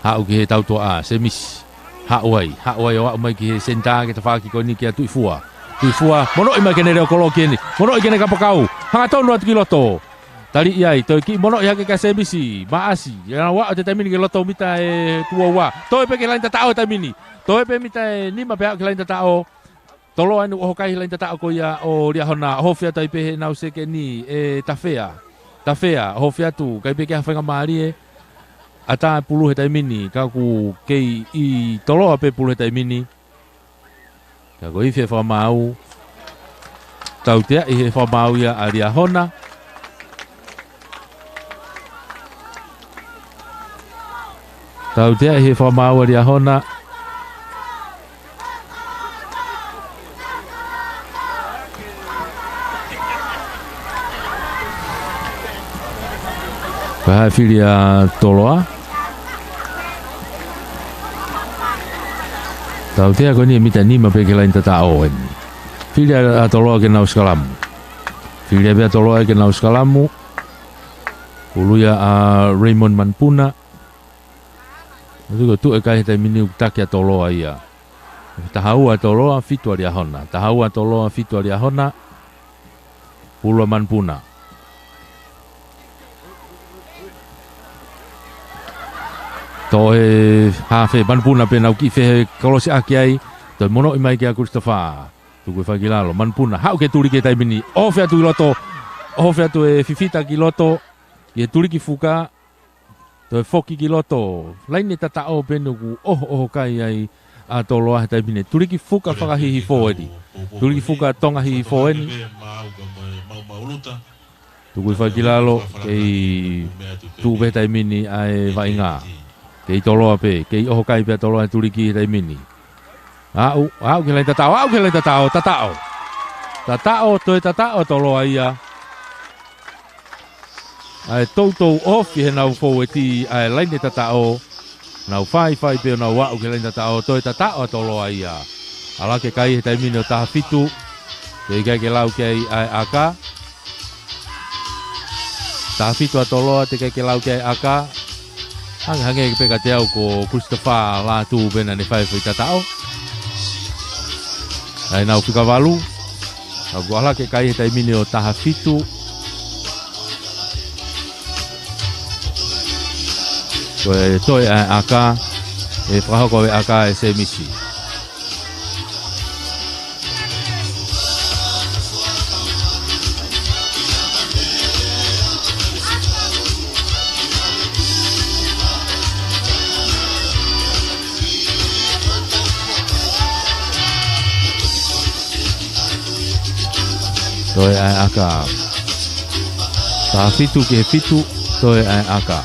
Haʻu ki he tautuaʻa, Semisi. Haʻu ai, haʻu ai ʻo aʻu mai ki he senitā ki he tafaʻaki ko eni kia Tuʻifua. Tuʻifua, monoʻi mai ke ne leo kolo ki heni. Monoʻi ke ne kapakau. Hangatonu atu ki loto. Taliʻi ai, toe kiʻi monoʻi hake kia Semisi. Maʻasi, ʻe nau aʻu he taimi ni ki loto mita ʻe ua ua. Toe pē ki he laine tataʻo he taimi ni. Toe pē mita ʻe nima pea aʻu ki he laine tataʻo. Toloa eni ʻoku ʻoho kai he laine tataʻo ko ia ʻo Liahona, ʻohofi atu ai pē heʻenau sekeni ʻe Tafea. Tafea, ʻohofi atu, ʻikai pē ke ʻi ai ha faingamālie. ʻAtā e pulu he taimi ni, ka ʻoku kei ʻi Toloa pē pulu he taimi ni. Ka ko e ifi e fakamaau. Tauteaʻi he fakamaau ia ʻa Liahona. Tauteaʻi he fakamaau ʻa Liahona. Ko e hā e fili ʻa Toloa? Tautea ko eni ʻe mita nima pē ki he laine tataʻo eni. Fili ʻa, ʻa Toloa ke nau sikalamu. Fili pē ʻa Toloa ke nau sikalamu. Pulu ia ʻa Raymond Manupuna. Tuku atu e kai he taimi ni ʻoku taki ʻa Toloa ia. Taha ua ʻa Toloa, fitu ʻa Liahona. Taha ua ʻa Toloa, fitu ʻa Liahona. Pulu ʻa Manupuna. Toʻo e hafe Manupuna pea nau kiʻi fehe kolosiʻaki ai. Toe monoʻi mai kia Christopher. Tuku e fai ki lalo. Manupuna. Haʻu ke tuliki he taimi ni. ʻOhofi atu ki loto. ʻOhofi atu e Fifita ki loto. Ki he tuliki fuka. Toe foki ki loto. Laine tataʻo pē eni ʻoku ʻohoʻoho kai ai ʻa Toloa he taimi ni. Tuliki fuka fakahihifo eni. Tuliki fuka Tonga hihifo eni. Tuku e fai ki lalo, kei tuʻu pē he taimi ni ʻa e vaʻinga. Kei Toloa pē, kei ʻoho kai pē ʻa Toloa he tuliki he taimi ni. Aʻu, aʻu ki he laine tataʻo, aʻu ki he laine tataʻo, tataʻo. Tataʻo, toe tataʻo ʻa Toloa ia. ʻA e toutou ʻohofi heʻenau fōueti ʻa e laine tataʻo. Nau faifai pē ʻo nau aʻu ki he laine tataʻo, toe tataʻo ʻa Toloa ia. ʻAlu hake kai he taimi ni ʻo taha fitu, teʻeki ai ke lau ki ai ʻa e ʻaka. Taha fitu ʻa Toloa, teʻeki ai ke lau ki ai ʻaka. Hangehangē pē kiate au ko Christopher Lātū pē naʻa ne fai e foʻi tataʻo. ʻA ʻenau fika valu. Ka kuo ʻalu hake kai he taimi ni ʻo taha fitu. Ko e toe ʻa e ʻaka, ʻe fakahoko e ʻaka ʻe Semisi. Toe ʻa e ʻaka. Taha fitu ki he fitu, toe ʻa e ʻaka.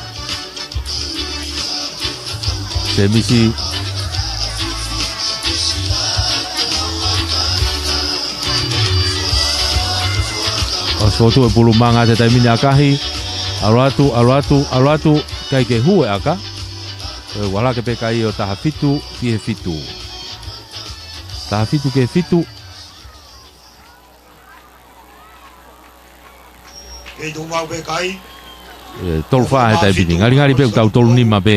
Semisi. ʻOsi fotu e pulu manga he taimi ni ʻa Kahi. ʻAlu atu, ʻalu atu, ʻalu atu. ʻIkai ke hū e ʻaka. ʻE ʻalu hake pē kai ʻo taha fitu ki he fitu. Taha fitu ki he fitu. Kei tuʻu maʻu pē kai. E, tolu fā he taimi ni. Ngalingali pē ʻoku tau tolu nima pē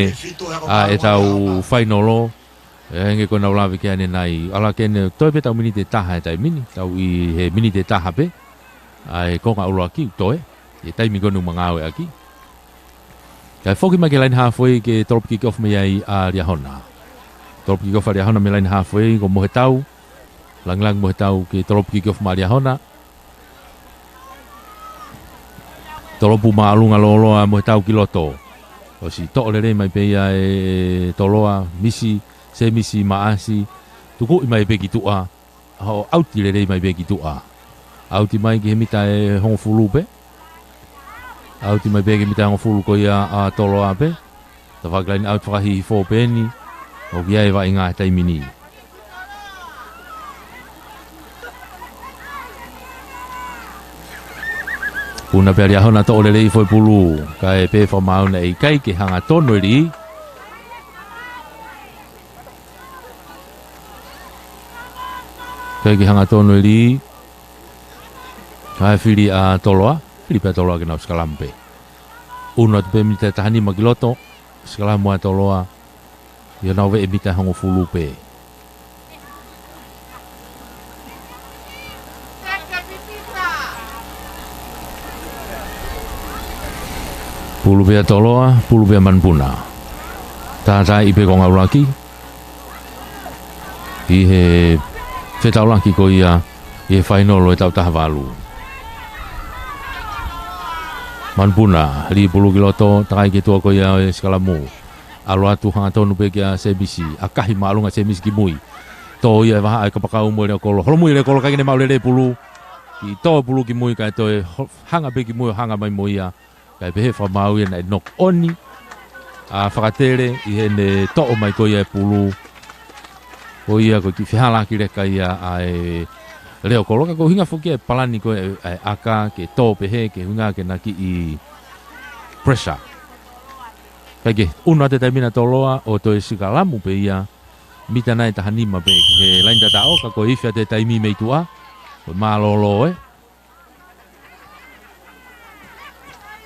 ʻa ʻetau fainolo. ʻE, hangē ko ʻenau lave ki ai ʻanenai. ʻAlu hake ʻene toe pē ʻetau miniti ʻe taha he taimi ni. Tau ʻi he miniti ʻe taha pē ʻa e konga ʻuluaki ʻoku toe. ʻI he taimi ko eni ʻoku ma ngāueʻaki. Kae foki mai ki he laine halfway ke tolopu kick off mai ai ʻa Liahona. Tolopu kick off ʻa Liahona mei he laine halfway, ko Mohetau. Langilangi Mohetau ke tolopu kick off maʻa Liahona. Tolopu māʻolunga lōloa ʻa Mohetau ki loto. ʻOsi toʻo lelei mai pē ia ʻe Toloa, misi, Semisi Maʻasi. Tukuʻi mai pē ki tuʻa. Hoʻo ʻauti lelei mai pē ki tuʻa. ʻAuti mai ki he mita ʻe hongofulu pē. ʻAuti mai pē ki he mita ʻe hongofulu ko ia ʻa Toloa pē. Tafaʻaki laine ʻauti fakahihifo pē eni. ʻOku ʻi ai e vaʻinga he taimi ni. Puna pē ʻa Liahona, toʻo lelei foʻi pulu. Kae pehē fakamaau naʻe ʻikai ke hangatonu e lī. ʻIkai ke hangatonu e lī. Kae fili ʻa Toloa. Fili pē ʻa Toloa ke nau sikalamu pē. ʻUnu atu pē mita ʻe taha nima ki loto. Sikalamu ʻa Toloa. ʻI heʻenau veʻe mita ʻe hongofulu pē. Pulu pē ʻa Toloa, pulu pē ʻa Manupuna. Tātaaʻi pē konga ʻuluaki. ʻI he fetaulaki ko ia, ʻi he fainolo ʻo e taʻu taha valu. Manupuna, lī pulu ki loto, takai ki tuʻa ko ia ʻo e sikalamu. ʻAlu atu hangatonu pē kia Semisi, ʻakahi māʻolunga Semisi ki mui. Tō ia ʻe vahaʻa e kapakau mo e leʻo kolo. Holomui e leʻo kolo, ʻikai ke ne maʻu lelei e pulu. Kiʻi tō e pulu ki mui, kae toe ho-, hanga pē ki mui ʻo hanga mai mo ia. Kae pehē fakamaau ia naʻe knock on ʻa Fakatele ʻi heʻene toʻo mai ko ia e pulu. Ko ia ko e kiʻi fehālaaki leka ia ʻa e leʻo kolo, ka ko e ʻuhinga foki e palani ko e, e ʻaka ke tō pehē, ke ʻuhinga ke na kiʻi pressure. Kae kehe, ʻunu atu e taimi ni ʻa Toloa ʻo toe sikalamu pē ia, mita nai taha nima pē ki he laini tataʻo, ka ko e ifi atu e taimi mei tuʻa, ko e mālōlō ē.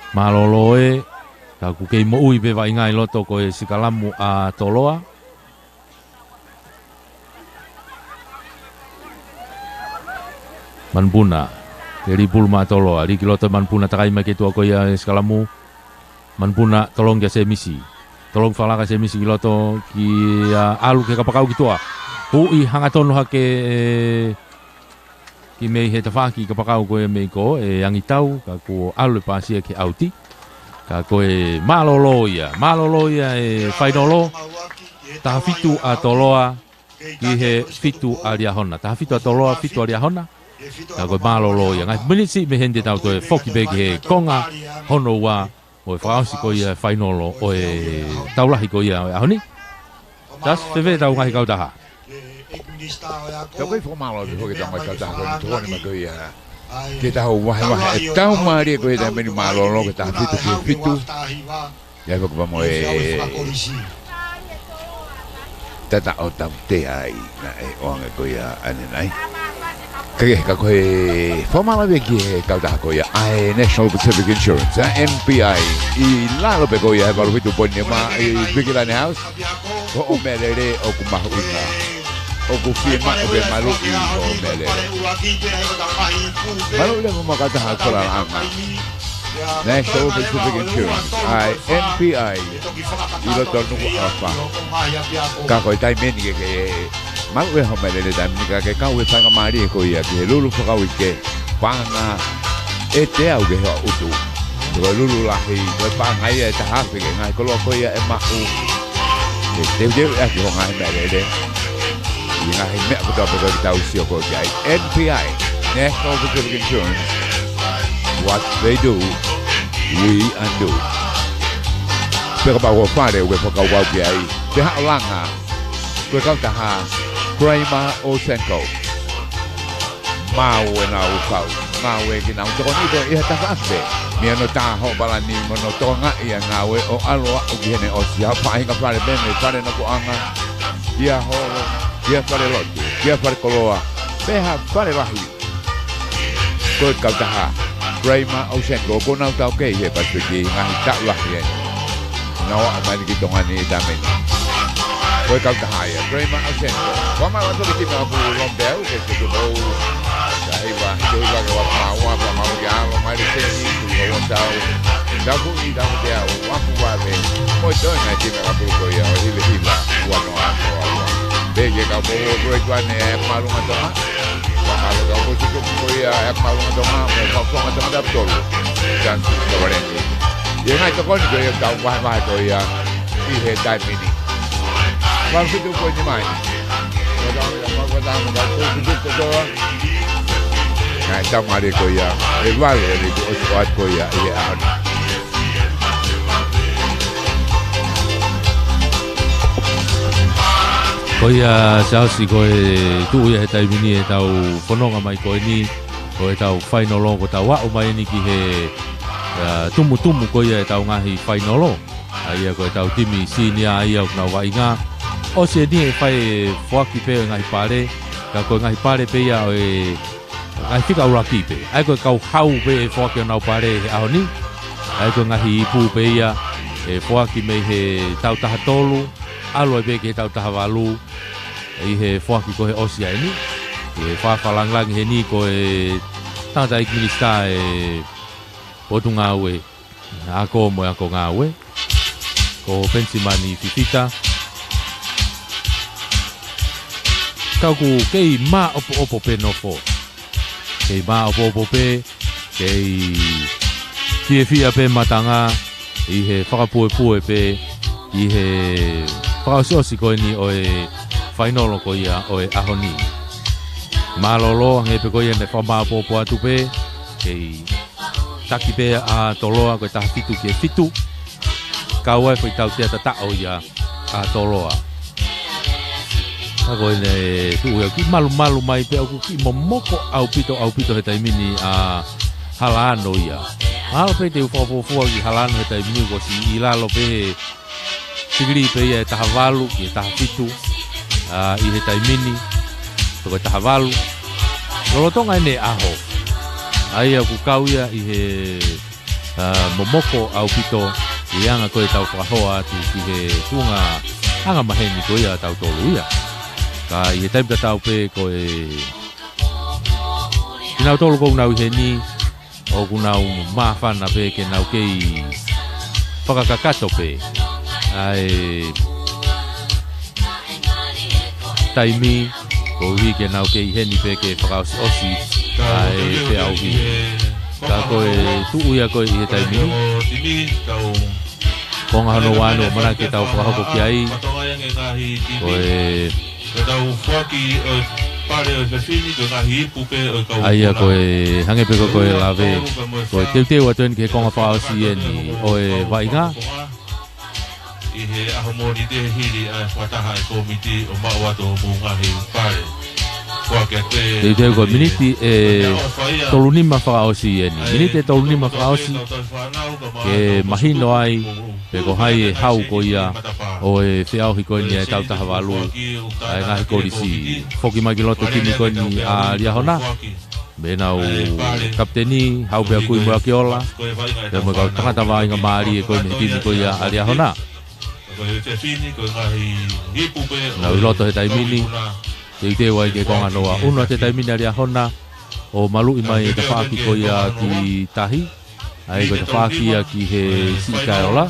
Mālōlō ē, ka ʻoku kei moʻui pē vaʻinga ʻi loto ko e sikalamu ʻa Toloa. Manupuna, ke lī pulu maʻa Toloa, lī ki loto Manupuna, takai mai ki tuʻa ko ia e sikalamu. Manupuna, tolongi kia Semisi. Tolongi fakalaka Semisi ki loto, kiʻi ʻalu ki he kapakau ki tuʻa. Huʻi hangatonu hake, ē, ki mei he tafaʻaki kapakau ko ē mei ko e angitau, ka kuo ʻalu e pāsi ia ki he ʻauti. Ka ko e mālōlō ia, mālōlō ia e fainolo, taha fitu ʻa Toloa, ki he fitu ʻa Liahona. Taha fitu ʻa Toloa, fitu ʻa Liahona. Ka ko e mālōlō ia. Ngaahi miniti mei heni te tau toe foki pē ki he konga hono ua, ʻo e fakaʻosi ko ia e fainolo ʻo e tau lahi ko ia ʻo e ʻaho ni. Tasi, fēfē ʻetau ngaahi kautaha? Tau kei fakamālō atu foki ʻetau ngaahi kautaha ko eni, tokoni mai ko ia ki he tau vahevahe e tau mālie ko ia taimi ni, mālōlō ki he taha fitu ki he fitu. ʻI ai foki pea mo e tataʻo tautea ai naʻe ʻoange ko ia ʻanenai. Kae kehe, ka ko e fakamālō pē ki he kautaha ko ia ʻa e National Pacific Insurance, ʻa e N P I, ʻi lalo pē ko ia he valu fitu poini nima ʻi Vikilani House. Ko hoʻo meʻalele ʻoku mahuʻinga. ʻOku fiemaʻu ke maluʻi hoʻo meʻalele. Maluʻi leva mo e kautaha falalaʻanga National Pacific Insurance, ʻa e N P I, ʻi loto Nukuʻalofa. Ka ko e taimi eni ke, ke maluʻi hoʻo meʻalele taimi ni, ka ke kau e faingamālie ko ia ki he lulu fakauike, paʻanga ʻe teau ki he ʻutu. Ko e lulu lahi, ko e paʻanga ia ʻe taha afe ki he ngaahi koloa ko ia ʻe maʻu. ʻE teuteu ʻaki hoʻo ngaahi meʻalele ʻi he ngaahi meʻa kotoa pē ko ē ʻoku tau sio ko ē ki ai. N P I, National Pacific Insurance. What they do, we undo. Pea kapau ko e fale ʻoku ke fakakaukau ki ai, pea haʻu langa, ko e kautaha Kramer ʻo Senko. Maʻu ʻenau kau ngāue ke nau tokoni koe ʻi ha tafaʻaki pē, mei hono tā hoʻo palani mo hono tokangaʻi ʻa e ngāue ʻo ʻalu ʻo aʻu ki heʻene ʻosi. Ha faʻahinga fale pē mei fale nofoʻanga, ʻi ha holo, ʻi ha falelotu, kia Falekoloa, pea ha Falelahi. Ko e kautaha Bremer Ocean, ko ʻenau taukei he Pasifiki, ngaahi taʻu lahi eni. Nau aʻu mai ni ki Tonga ni ʻi he taimi ni. Ko e kautaha ia, Bremer Ocean. Ko e maʻu atu ki he timi ʻa Pulu Lompeau, ke tuku hou. Ka hiva, ke hiva ke ua mā ua, ka mau ke ʻalu mai le seni, tuku hou ʻo tau. Tapu ʻi tapu te au, aku vave. Mo e toe ngai timi ʻa Pulu ko ia, ʻo hiva hiva, ua noa, noa, ua. Pea ke ka pō, pō, tuane, e mālunga Tonga. Mālō ka ko e tuku ko ia e mālunga Tonga, mo e mālunga Tonga tapu tolu. Chance ka valeni. ʻI he ngaahi tokoni ko ia tau vahevahe ko ia ʻi he taimi ni. Valu fitu ko eni mai. Ko tau ia, ko tau ia, ko tau ia. Ngaahi tau mali ko ia, e valu eni ko ʻosi ʻoatu ko ia ʻi he ʻaho ni. Ko ia Siaosi ko e tuʻu ia he taimi ni ʻetau fononga mai ko eni, ko ʻetau fainolo, ko ʻetau aʻu mai eni ki he, ʻa, tumutumu ko ia ʻetau ngaahi fainolo. ʻA ia ko ʻetau timi senior ia ʻoku nau vaʻinga. ʻOsi eni e fai e foaki pē ʻo e ngaahi pale, ka ko e ngaahi pale pē ia ʻo e ngaahi fika ʻuluaki pē. ʻA ia ko e kau hau pē e foaki ʻo ʻenau pale he ʻaho ni. ʻA ia ko e ngaahi ipu pē ia ʻe foaki mei he taʻu taha tolu, ʻalu ai pē ki he taʻu taha valu, ʻi he foaki ko ē ʻosi eni. ʻI he fakalangilangi heni ko e tangataʻeiki minisitā e Potungāue Ako mo e Ako Ngāue, ko Penisimani Fifita. Ka ʻoku kei māʻopoʻopo pē nofo. Kei māʻopoʻopo pē, kei fiefia pē matanga ʻi he fakapuepue pē, ʻi he fakaʻosiʻosi ko eni ʻo e fainolo ko ia ʻo e ʻaho ni. Mālōlō, hangē pē ko ia ne fakamāʻopoʻopo atu pē, kei taki pē ʻa Toloa, ko e taha fitu ki he fitu. Kau ai foʻi tautea tataʻo ia ʻa Toloa. Ka ko ʻene tuʻu ia kiʻi malumalu mai pē, ʻoku kiʻi momoko ʻaupito, ʻaupito he taimi ni ʻa Halaano ia. Mahalo pē te u fakafuofua ki Halaano he taimi ni, kuo ʻosi ʻi lalo pē he tikilī pē ia ʻe taha valu ki he taha fitu, ʻa, ʻi he taimi ni, pe ko e taha valu. Lolotonga ʻene ʻaho. ʻA ia ʻoku kau ia ʻi he, ʻa, momoko ʻaupito ʻi he anga ko ē ʻetau fakahoa atu ki he tuʻunga angamaheni ko ia ʻa tautolu ia. Ka ʻi he taimi tatau pē ko e kinautolu ʻoku nau ʻi heni, ʻoku nau māfana pē ke nau kei fakakakato pē ʻa e taimi, koeʻuhi ke nau kei ʻi heni pē ke fakaʻosiʻosi ʻa e feʻauhi. Ka ko e tuʻu ia ko ē ʻi he taimi ni, konga hono ua ʻoku ʻamanaki ke tau fakahoko ki ai. Ko e Ko ʻetau foaki ʻo e pale ʻo e fefine, ko e ngaahi ipu pē ʻo e kau ʻa ia ko e hangē pē ko e lave, ko e teuteu atu eni ki he konga fakaʻosi eni ʻo e vaʻinga. ʻI he ʻaho Mōnite hili ʻa e fakataha e kōmiti ʻo maʻu atu hoʻomou ngaahi pale. Foaki atu e teuteu ko e miniti ʻe tolu nima fakaʻosi eni. Miniti ʻe tolu nima fakaʻosi ke mahino ai pe ko hai e hau ko ia ʻo e feʻauhi ko eni ʻa e taʻu taha valu ʻa e ngaahi kolisi. Foki mai ki loto timi ko eni ʻa Liahona. Mei heʻenau kapiteni, Haupea Kui mo Akiola. Pea mo e kau tangata vaʻinga mālie ko eni he timi ko ia ʻa Liahona. Nau ʻi loto he taimi ni. Teuteu ai ki he konga noa. Unu atu he taimi ni ʻa Liahona ʻo maluʻi mai e tafaʻaki ko ia ki tahi. ʻA ia ko e tafaʻaki ia ki he siʻi kaeola.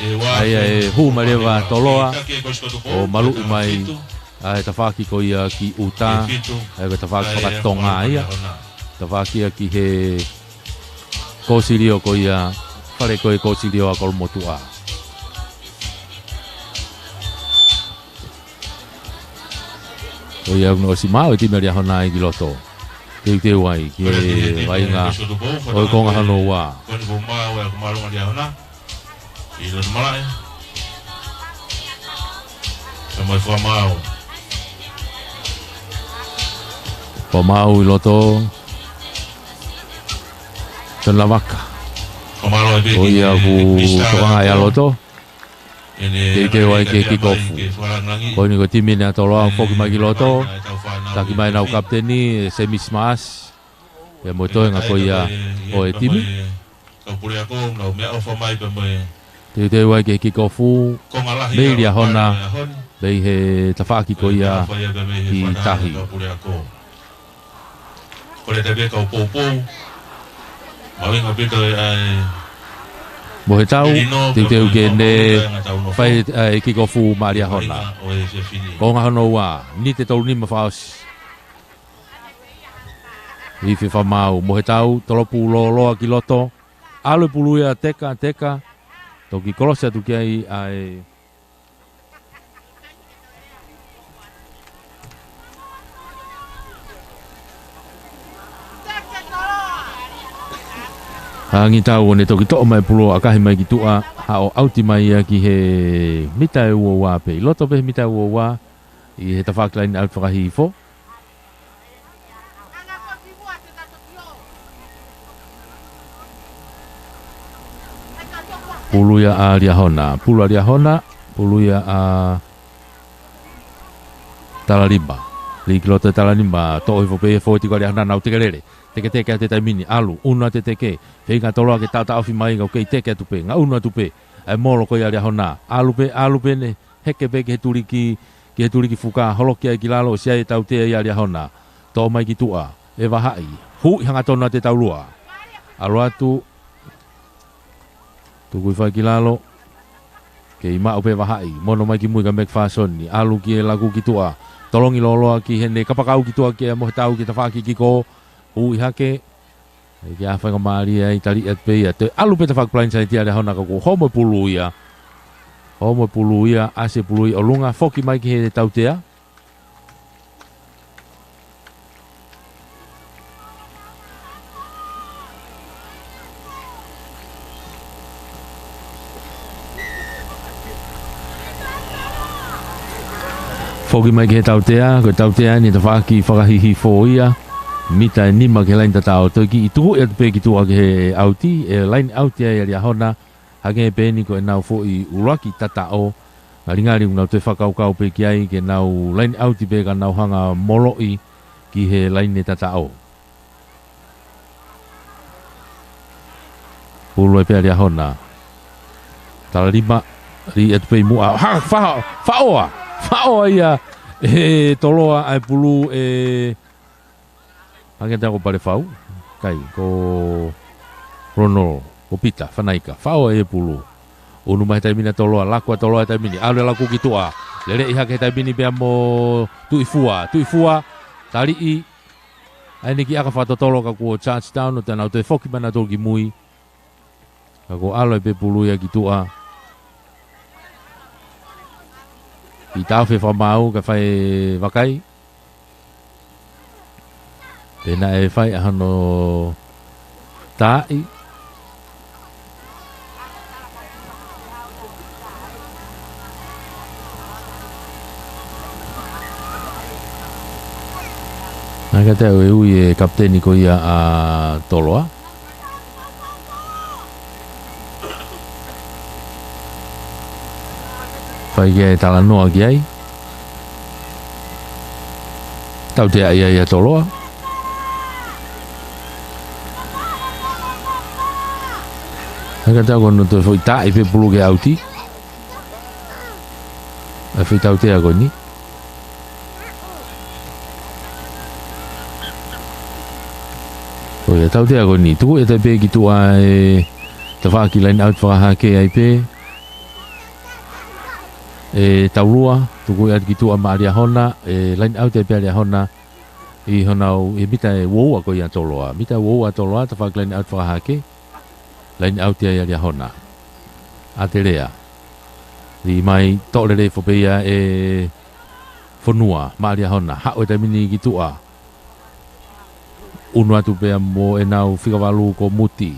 ʻA ia ʻe hū mai leva Toloa ʻo maluʻi mai ʻa e tafaʻaki ko ia ki ʻuta. ʻA ia ko e tafaʻaki fakatonga ia. Tafaʻaki ia ki he kōsilio ko ia, fale ko e kōsilio ʻa Kolomotuʻa. Ko ia ʻoku nau ʻosi maʻu e timi ʻa Liahona ai ki loto. Teuteu ai ki he vaʻinga ʻo e konga hono ua. Fakamaau ʻi loto. Tana vaka. Ko ia ʻoku tokangaʻi ʻa loto. Teuteu ai ke kick off. Ko eni ko e timi ʻa Toloa ʻoku foki mai ki loto. Taki mai ʻenau kapiteni, Semisi Maasi. Pea mo e toenga ko ia ʻo e timi. Teuteu ai ke kick off mei Liahona, mei he tafaʻaki ko ia ʻi tahi. Mohetau, teuteu ke ne fai ʻa e kick off maʻa Liahona. Konga hono ua, miniti ʻe tolu nima fakaʻosi. Ifi fakamaau, Mohetau, tolopu lōloa ki loto. ʻAlu e pulu ia, teka, teka. Toki kolosi atu ki ai ʻa e Hangitau ʻo ne toki toʻo mai e pulu ʻo ʻakahi mai ki tuʻa, haʻu ʻauti mai ia ki he mita ʻe ua ua pē. ʻI loto pē he mita ʻe ua ua, ʻi he tafaʻaki line out fakahihifo. Pulu ia ʻa Liahona, pulu ʻa Liahona, pulu ia ʻa Talalima. Lī ki loto ʻe Talalima, toʻo hifo pē ia, fōueti ko ia ʻa Liahona, nau teke lele. Teketeke atu he taimi ni, ʻalu, ʻunu atu e teke. Feinga Toloa ke taʻotaʻofi mai, ka ʻoku kei teke atu pē, ngāue ʻunu atu pē. ʻA e molo ko ia ʻa Liahona, ʻalu pē, ʻalu pē ʻene heke pē ki he tuliki, ki he tuliki fuka, holoki ai ki lalo, ʻosi ʻi ai e tautea ia ʻa Liahona. Toʻo mai ki tuʻa, ʻe vahaʻi, huʻi hangatonu atu e taulua. ʻAlu atu, tukui fai ki lalo, kei maʻu pē vahaʻi, mono mai ki mui kia McPherson, ʻalu ki he laku ki tuʻa, tolongi lōloa ki heʻene kapakau ki tuʻa kia Mohetau ki he tafaʻaki kick off, huʻi hake, ʻikai ke ʻi ai ha faingamālie ai, tali atu pē ia, toe ʻalu pē tafaʻaki blindside ia ʻa Liahona ka kuo homo e pulu ia. Homo e pulu ia, ʻasi e pulu ia ʻolunga, foki mai ki he tautea. Foki mai ki he tautea, ko e tautea ʻeni tafaʻaki fakahihifo ia. Mita ʻe nima ki he laine tataʻo, toe kiʻi tukuʻi atu pē ki tuʻa ki he ʻauti, ʻe line out ia ʻa Liahona, hangē pē ʻeni ko ʻenau foʻi ʻuluaki tataʻo, ngalingali ʻoku nau toe fakakaukau pē ki ai ke nau line out pē ka nau hanga moloʻi ki he laine tataʻo. Pulu ai pē ʻa Liahona. Talalima, lī atu pē ʻi muʻa. Ha, fa-, faʻoa! Faʻoa ia ʻe Toloa ʻa e pulu ʻe Hangē ʻoku ʻikai ko Palefau, ʻikai, ko Ronald, ko Pita Fanaika, faʻoa e pulu. ʻUnu mai he taimi ni ʻa Toloa, laku ʻa Toloa he taimi ni, ʻalu e laku ki tuʻa, leleʻi hake he taimi ni pea mo Tuʻifua, Tuʻifua, taliʻi, ʻa ʻene kiʻi ʻaka fakatotolo ka kuo touchdown, ʻo te nau toe foki mai nautolu ki mui. Ka kuo ʻalu ai pē pulu ia ki tuʻa. Kiʻi taʻofi fakamaau kae fai e vakai. Pea naʻe fai ʻa hono taaʻi. Naʻe ʻikai te u ui e kapiteni ko ia ʻa Toloa. Fai ki ai e talanoa ki ai. Tautea ia ʻa Toloa. Naʻe ʻikai te u ui ko hono toe foʻi taaʻi pē pulu ke ʻauti. ʻA e foʻi tautea ko eni. Ko ia tautea ko eni. Tuku e tai pē ki tuʻa e tafaʻaki line out fakahahake ai pē. ʻE taulua, tuku atu ki tuʻa maʻa Liahona, ʻe line out ai pē ʻa Liahona. ʻI honau, ʻi he mita ʻe ua ua ko ia ʻa Toloa. Mita ʻe ua ua ʻa Toloa, tafaʻaki line out fakahahake. Line out ia ʻa Liahona. ʻAtelea. Lī mai, toʻo lelei hifo pē ia ʻe Fonua, maʻa Liahona, haʻu he taimi ni ki tuʻa. ʻUnu atu pea mo ʻenau fika valu ko Muti.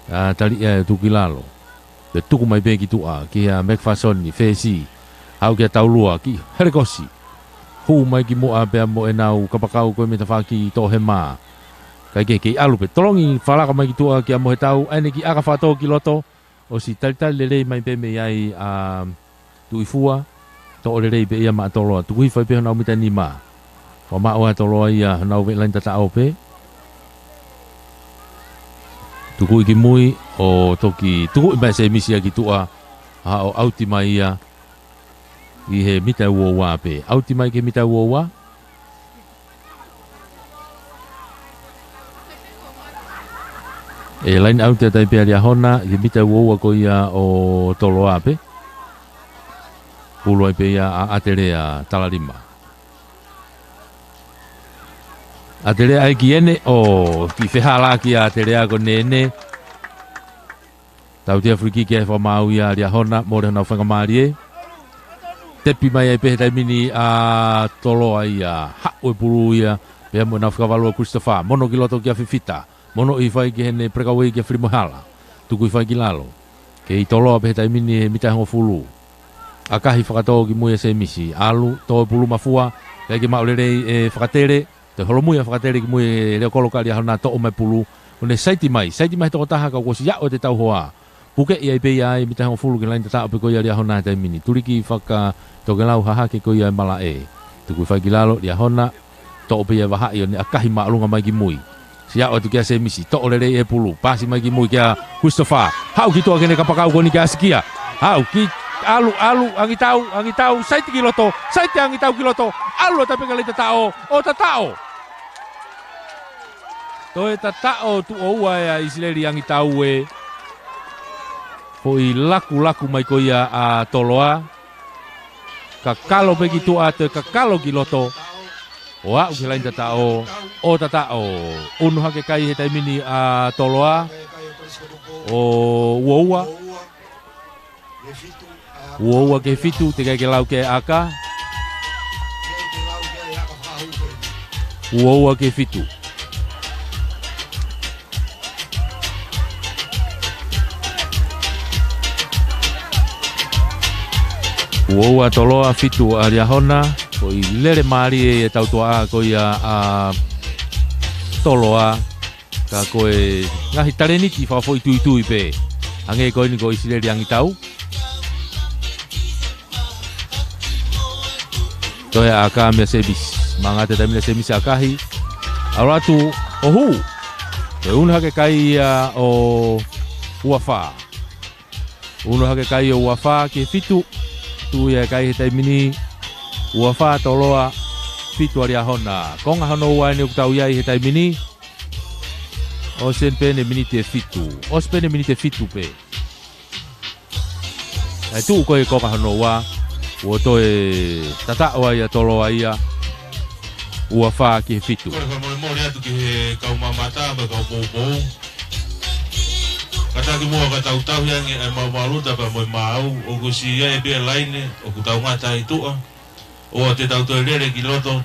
ʻA, taliʻi ʻe tuku ki lalo. Pea tuku mai pē ki tuʻa, kia McPherson, Fesi. Haʻu kia taulua, kiʻi helekosi. Hū mai ki muʻa pea mo ʻenau kapakau ko e mei tafaʻaki toʻohema. Kae kehe kei ʻalu pē, tolongi fakalaka mai ki tuʻa kia Mohetau, ʻa ʻene kiʻi ʻaka fakatō ki loto. ʻOsi talitali lelei mai pē mei ai ʻa Tuʻi fua, toʻo lelei pē ia maʻa Toloa. Tuku hifo ai pē honau mita nima. Fakamaʻu ʻa Toloa ia honau veʻe laini tataʻo pē. Tukuʻi ki mui, ʻo toki tukuʻi mai Semisi ia ki tuʻa. Haʻu ʻo ʻauti mai ia ʻi he mita ua ua pē. ʻAuti mai ki he mita ua ua. ʻE laini ʻauti atu ai pē ʻa Liahona, ʻi he mita ua ua ko ia ʻo Toloa pē. Pulu ai pē ia ʻa ʻAtelea Talalima. ʻAtelea ai ki ʻEne, ʻo kiʻi fehālaaki ʻa ʻAtelea ko ʻEne. Tautea free kick ia ʻe fakamaʻu ia ʻa Liahona, mole honau faingamālie. Tepi mai ai pē he taimi ni ʻa Toloa ia, haʻu e pulu ia, pea mo ʻenau fika valu ʻa Christopher, mono ki loto kia Fifita, mono ʻi fai ki heʻene breakaway kia Filimohala, tuku ʻi fai ki lalo. Kei Toloa pē he taimi ni he mita hongofulu. ʻAkahi fakatō ki mui ʻa Semisi, ʻalu, tō e pulu mafua, pea ʻikai ke maʻu lelei ʻe Fakatele, toe holomui ʻa Fakatele ki mui ʻe Leokolo ka Liahona toʻo mai pulu, ʻo ne saiti mai, saiti mai he tokotaha ka kuo ʻosi aʻu ʻete tauhoa. Pukeʻi ai pē ia ʻi he mita hongofulu ki he laini tataʻo pē ko ia ʻa Liahona he taimi ni. Tuliki fakatokelau hahake ko ia ʻe Malaʻe. Tuku ʻi fai ki lalo, Liahona, toʻo pē ia ʻe Vahaʻi ʻo ne ʻakahi māʻolunga mai ki mui. ʻOsi aʻu atu kia Semisi, toʻo lelei e pulu, pasi mai ki mui kia Christopher. Haʻu ki tuʻa ki heʻene kapakau ko eni kia Sikia. Haʻu ki, ʻalu, ʻalu, Angitau, Angitau, saiti ki loto, saiti Angitau ki loto, ʻalu ʻo tapu ki he laini tataʻo, ʻo tataʻo. Toe tataʻo tuʻo ua ʻa ʻIsileli Angitau ē. Foʻi lakulaku mai ko ia ʻa Toloa. Kakalo pē ki tuʻa, toe kakalo ki loto. ʻO aʻu ki he laini tataʻo, ʻo tataʻo. Unu hake kai he taimi ni ʻa Toloa. ʻO ua ua. Ua ua ki he fitu, teʻeki ai ke lau ki ai ʻa e ʻaka. Ua ua ki he fitu. Ua ua Toloa, fitu ʻa Liahona, foʻi lele mālie ʻa e tautuaʻa ko ia ʻa Toloa. Ka ko e ngaahi talēniti fakafoʻituitui pē. Hangē ko eni ko ʻIsileli Angitau. Toe ʻaka meia Semisi. Mangata taimi ni ʻa Semisi ʻakahi. ʻAlu atu ʻo hū. Toe unu hake kai ia ʻo ua fā. Unu hake kai ʻo ua fā ki he fitu. Tuʻu ia e kai he taimi ni. Ua fā Toloa, fitu ʻa Liahona. Konga hono ua eni ʻoku tau ʻi ai he taimi ni. ʻOsi pē ʻene miniti ʻe fitu. ʻOsi pē ʻene miniti ʻe fitu pē. ʻAi tuʻu ko e konga hono ua. Kuo toe tataʻo ai ʻa Toloa ia. Ua fā ki he fitu. Kole fakamolemole atu ki he kau mamata mo e kau poupou. Kātaki muʻa ka tau tauhi ange ʻa e maumau luta pea mo e maau, ʻoku ʻosi ʻi ai pē ʻa e laine ʻoku tau ngata ai tuʻa. ʻOua te tau toe lele ki loto,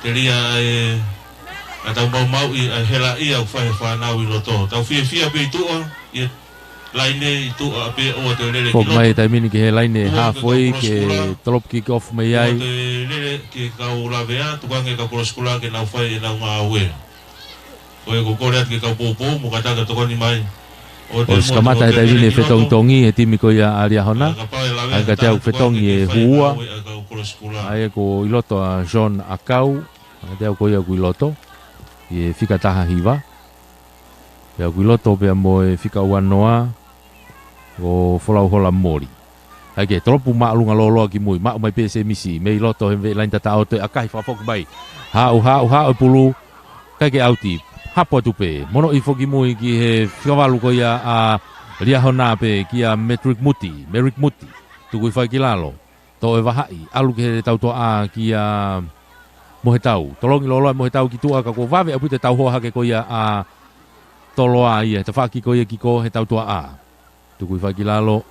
telia ʻa e, ʻa e tau maumauʻi ʻa e helaʻia ʻoku fai he fānau ʻi loto. Tau fiefia pē ʻi tuʻa, ʻi he laine ʻi tuʻa pē, ʻoua te lele ki loto. Foki mai taimi ni ki he laine halfway, ke drop kick off mai ai. ʻOua te lele ki he kau lavea, tukuange kau kolosi kula ke nau fai ʻenau ngāue. Ko e ko e kole atu ki he kau poupou, mo kātaki tokoni mai. ʻOsi kamata he taimi ni e fetongitongi he timi ko ia ʻa Liahona. Hangē ko e fetongi e hū ua. ʻA ia ko ʻi loto ʻa John ʻAkau. Hangē ko ia ʻoku ʻi loto. ʻI he fika taha hiva. Pea ʻoku ʻi loto pea mo e fika ua noa. Ko Folau Hola Moli. ʻAi ke tolopu māʻolunga lōloa ki mui. Maʻu mai pē Semisi. Mei loto he veʻe laini tataʻo, toe ʻakahi fakafoki mai. Haʻu, haʻu, haʻu e pulu. ʻIkai ke ʻauti. Hapo atu pē. Mono ʻi foki mui ki he fika valu ko ia ʻa Liahona pē kia Metric Muti. Metric Muti. Tuku ʻi fai ki lalo. Toʻo ʻe Vahaʻi. ʻAlu ki he tautuaʻa kia Mohetau. Tolongi lōloa Mohetau ki tuʻa ka kuo vave ʻaupito e tauhoa hake ko ia ʻa Toloa ia. Tafaʻaki ko ia ki ko he tautuaʻa. Tuku ʻi fai ki lalo,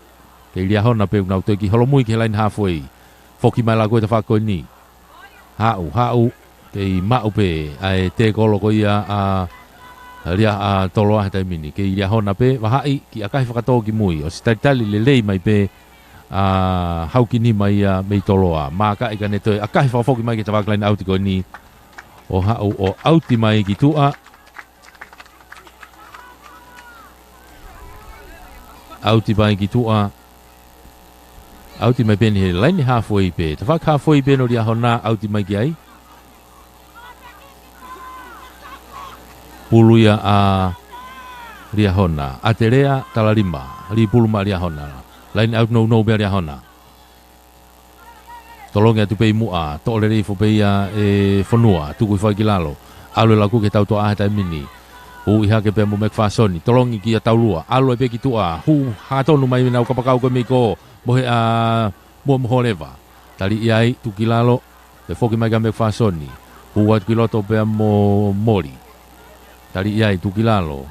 kei Liahona pē ʻoku nau toe kiʻi holomui ki he laine halfway. Foki mai lā ko e tafaʻaki ko eni. Haʻu, haʻu, kei maʻu pē, ʻa e tēkolo ko ia ʻa, ʻa Lia, ʻa Toloa he taimi ni. Kei Liahona pē, Vahaʻi, kiʻi ʻakahi fakatō ki mui. ʻOsi talitali lelei mai pē, ʻa Haukini mai ia mei Toloa. Mākaʻi ka ne toe, ʻakahi fakafoki mai ki he tafaʻaki laine ʻauti ko eni. ʻO haʻu, ʻo ʻauti mai ki tuʻa. ʻAuti mai ki tuʻa. ʻAuti mai pē eni he laine hāfoʻi pē. Tafaʻaki hāfoʻi pē ʻo Liahona, ʻauti mai ki ai. Pulu ia ʻa Liahona. ʻAtelea, Talalima. Lī pulu maʻa Liahona. Laine ʻauti nounou pē ʻa Liahona. Tolongi atu pē ʻi muʻa, toʻo lelei foki pē ia ʻe Fonua, tuku hifo ai ki lalo. ʻAlu e laku ki he tautuʻa he taimi ni. Uʻi hake pē mo McPherson, tolongi kia Taulua, ʻalu ai pē ki tuʻa, hū hā tonu mai mei heʻenau kapakau ko ē mei ko, mo he ʻa Muʻa Moholeva. Tali ʻi ai, tuku ki lalo, pea foki mai kia McPherson. Hū atu ki loto pea mo Moli. Tali ʻi ai, tuku ki lalo.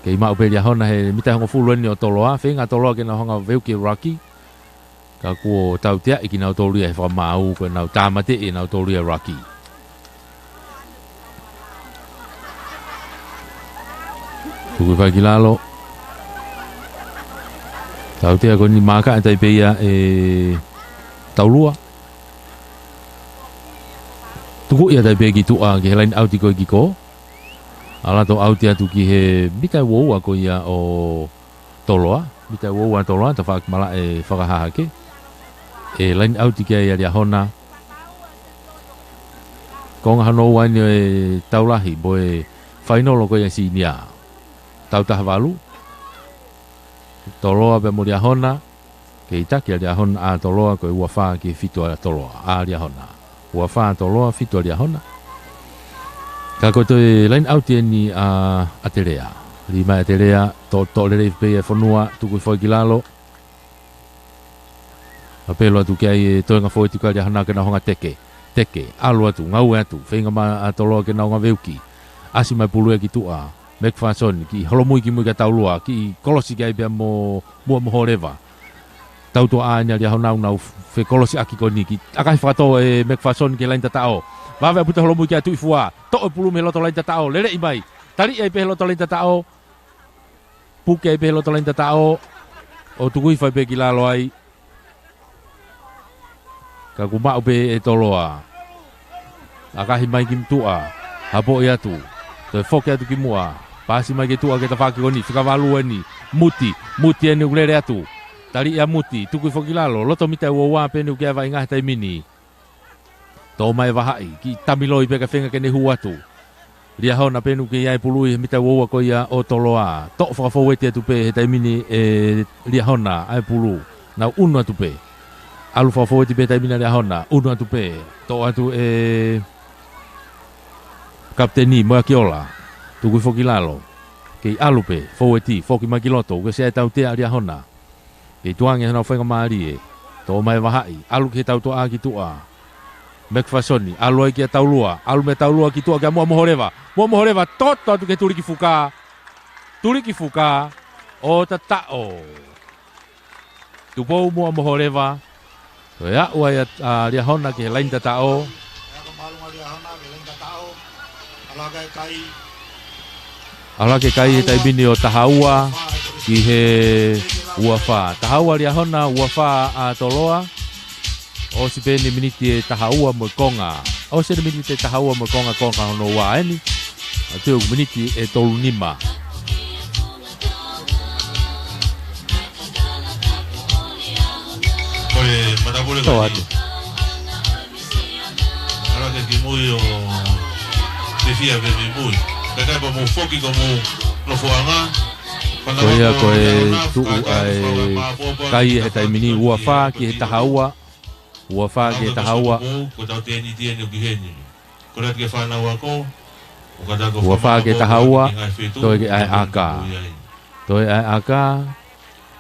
Kei maʻu pē Liahona he mita ʻe hongofulu eni ʻo Toloa, feinga Toloa ke nau hanga veuki e ruck. Ka kuo tauteaʻi kinautolu ia he fakamaau, ko ʻenau tāmateʻi ʻenautolu ia ruck. Tuku hifo ai ki lalo. Tautea ko eni, maaka ʻe tai pē ia ʻe Taulua. Tuku ia tai pē ki tuʻa ki he laine ʻauti ko ē ki ko. ʻAlu atu ʻauti atu ki he mita ʻe uaua ko ia ʻo Toloa, mita ʻe uaua Toloa, tafaʻaki malaʻe fakahahake. ʻE laine ʻauti ki ai ʻa Liahona. Konga hono ua eni ʻo e tau lahi, mo e fainolo ko ia senior. Tau taha valu. Toloa pea mo Liahona. Kei taki ʻa Liahona ʻa Toloa, ko e ua fā ki he fitu ʻa Toloa, ʻa Liahona. Ua fā Toloa, fitu ʻa Liahona. Ka ko e toe laine ʻauti eni ʻa ʻAtelea. Lī mai ʻAtelea, to, toʻo lelei pē ia ʻe Fonua, tuku hifo ai ki lalo. ʻApelo atu ki ai e toenga fōueti ko ē ʻa Liahona ke nau hanga teke. Teke, ʻalu atu, ngaue atu, feinga mai ʻa Toloa ke nau hanga veuki. ʻAsi mai pulu ia ki tuʻa. McPherson, kiʻi holomui kimui kia Taulua, kiʻi kolosi ki ai pea mo Muʻa Moholeva. Tautuʻa ʻa eni ʻa Liahona ʻoku nau fekolosiʻaki ko eni, kiʻi ʻakahi fakatō ʻe McPherson ki he laine tataʻo. Vave ʻa e puta holomui ki ai, tuʻu ʻi fua, toʻo e pulu mei he loto laine tataʻo, leleʻi mai. Tali ʻi ai pē he loto laine tataʻo. Puke ai pē he loto laine tataʻo. ʻO tuku hifo ai pē ki lalo ai. Ka kuo maʻu pē ʻe Toloa. ʻAkahi mai ki tuʻa. Hapoʻi atu. Toe foki atu ki muʻa. Paasi mai ki tuʻa ki he tafaʻaki ko eni. Fika valu eni. Muti. Muti eni ʻoku lele atu. Tali ʻia Muti. Tuku hifo ki lalo. Loto mita ʻe uaua pē eni ʻoku ʻi ai e vaʻinga he taimi ni. Toʻo mai e vahaʻi. Kiʻi tamiloi pē kae feinga ke ne hū atu. Liahona pē eni ʻoku kei ʻi ai e pulu ʻi he mita ʻe uaua ko ia ʻo Toloa. Toʻo fakafōueti atu pē he taimi ni ʻe Liahona ʻa e pulu. Nau ʻunu atu pē. ʻAlu fakafōueti pē he taimi ni ʻa Liahona. ʻUnu atu pē. Toʻo atu ʻe Kapiteni Moeakiola. Tuku hifo ki lalo. Kei ʻalu pē. Fōueti. Foki mai ki loto. ʻOku ʻi ai e tautea ʻa Liahona. Kei tuʻange hano faingamālie. Toʻo mai e vahaʻi. ʻAlu ki he tautuʻa ki tuʻa. McPherson, ʻalu ai kia Taulua. ʻAlu meia Taulua ki tuʻa kia Muʻa Moholeva. Muʻa Moholeva, toto atu ki he tuliki fuka. Tuliki fuka. ʻO tataʻo. Tupou Muʻa Moholeva. Toe aʻu ai ʻa, ʻa Liahona ki he laine tataʻo. ʻAlu hake e kai he taimi ni ʻo taha ua ki he ua fā. Taha ua Liahona, ua fā ʻa Toloa. ʻOsi pē eni miniti ʻe taha ua mo e konga. ʻOsi eni miniti ʻe taha ua mo e konga, konga hono ua eni. ʻA e toe miniti ʻe tolu nima. Ko e matapule ko eni. Atu. ʻAlu hake ki mui ʻo fefia pē mei mui. Kae ʻikai pea mou foki ko mou nofoʻanga. Ko ia ko e tuʻu ʻa e kai he taimi ni, ua fā ki he taha ua. Ua fā ki he taha ua. Ko tau tēniti eni ʻoku ʻi heni. Ko atu ke fānau ako. Ua fā ki he taha ua. Toe ke ʻai ʻaka. Toe ʻai ʻaka.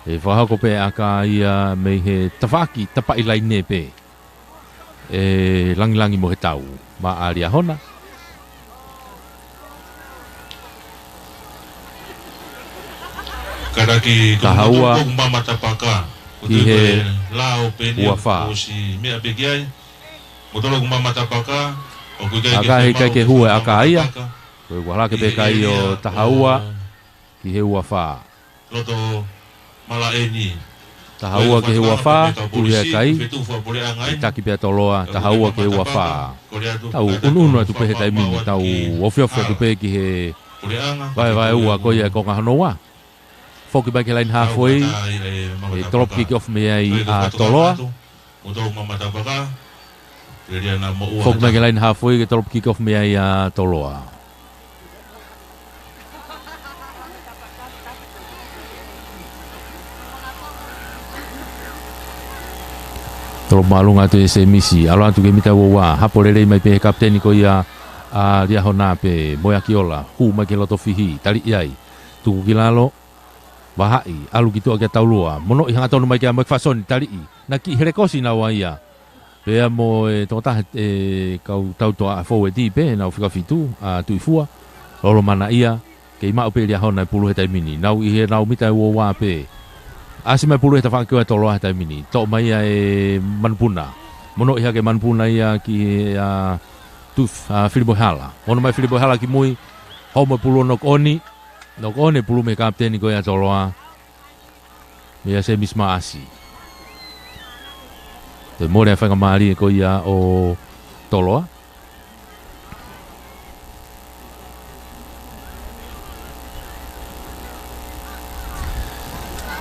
ʻE fakahoko pē ʻaka ia mei he tafaʻaki tapaʻi laine pē. ʻE langilangi mo he tau. Maʻa Liahona. Kae ʻikai ko taha ua. Mama tapaka. Ki he ua fā. Ko si meʻa pē ki ai. Motolo ku mama tapaka. ʻOku ʻikai ke hū e ʻaka ia. Ko e ua lake pē kai ʻo taha ua. Ki he ua fā. Loto malaʻeni. Taha ua ki he ua fā, tuli e kai. Taki pē ʻa Toloa, taha ua ki he ua fā. Tau ʻunuʻunu atu pē he taimi ni, tau ofiofi atu pē ki he vaevaeua ko ia e konga hono ua. Foki mai ki he laine haafe, ʻe tolopu kick off mei ai ʻa Toloa. Foki mai ki he laine haafe, ke tolopu kick off mei ai ʻa Toloa. Tolopu māʻolunga atu ʻe Semisi, ʻalu atu ki he mita ua ua, hapo lelei mai pē he kapiteni ko ia ʻa Liahona pē, Moeakiola, hū mai ki he loto fihi, taliʻi ai, tuku ki lalo, vahaʻi, ʻalu ki tuʻa kia Taulua, monoʻi hangatonu mai kia McPherson, taliʻi, naʻe kiʻi helekosi naua ia. Pea mo e tokotaha e kau tautoʻa fōueti pē, nau fika fitu, ʻa Tuʻifua, lolo mana ia, kei maʻu pē Liahona e pulu he taimi ni. Nau ʻi he nau mita ua ua pē. ʻAsi mai pulu he tafaʻaki ko ia ʻa Toloa he taimi ni. Toʻo mai ia ʻe Manupuna. Monoʻi hake Manupuna ia ki he, ʻa, Tuf-, ʻa, Filipoehala. Ono mai Filipoehala ki mui. Homo e pulu ʻo knock on. Knock on e pulu mei he kapiteni ko ia ʻa Toloa. Meia Semisi Maʻasi. Toe mole e faingamālie ko ia ʻo Toloa.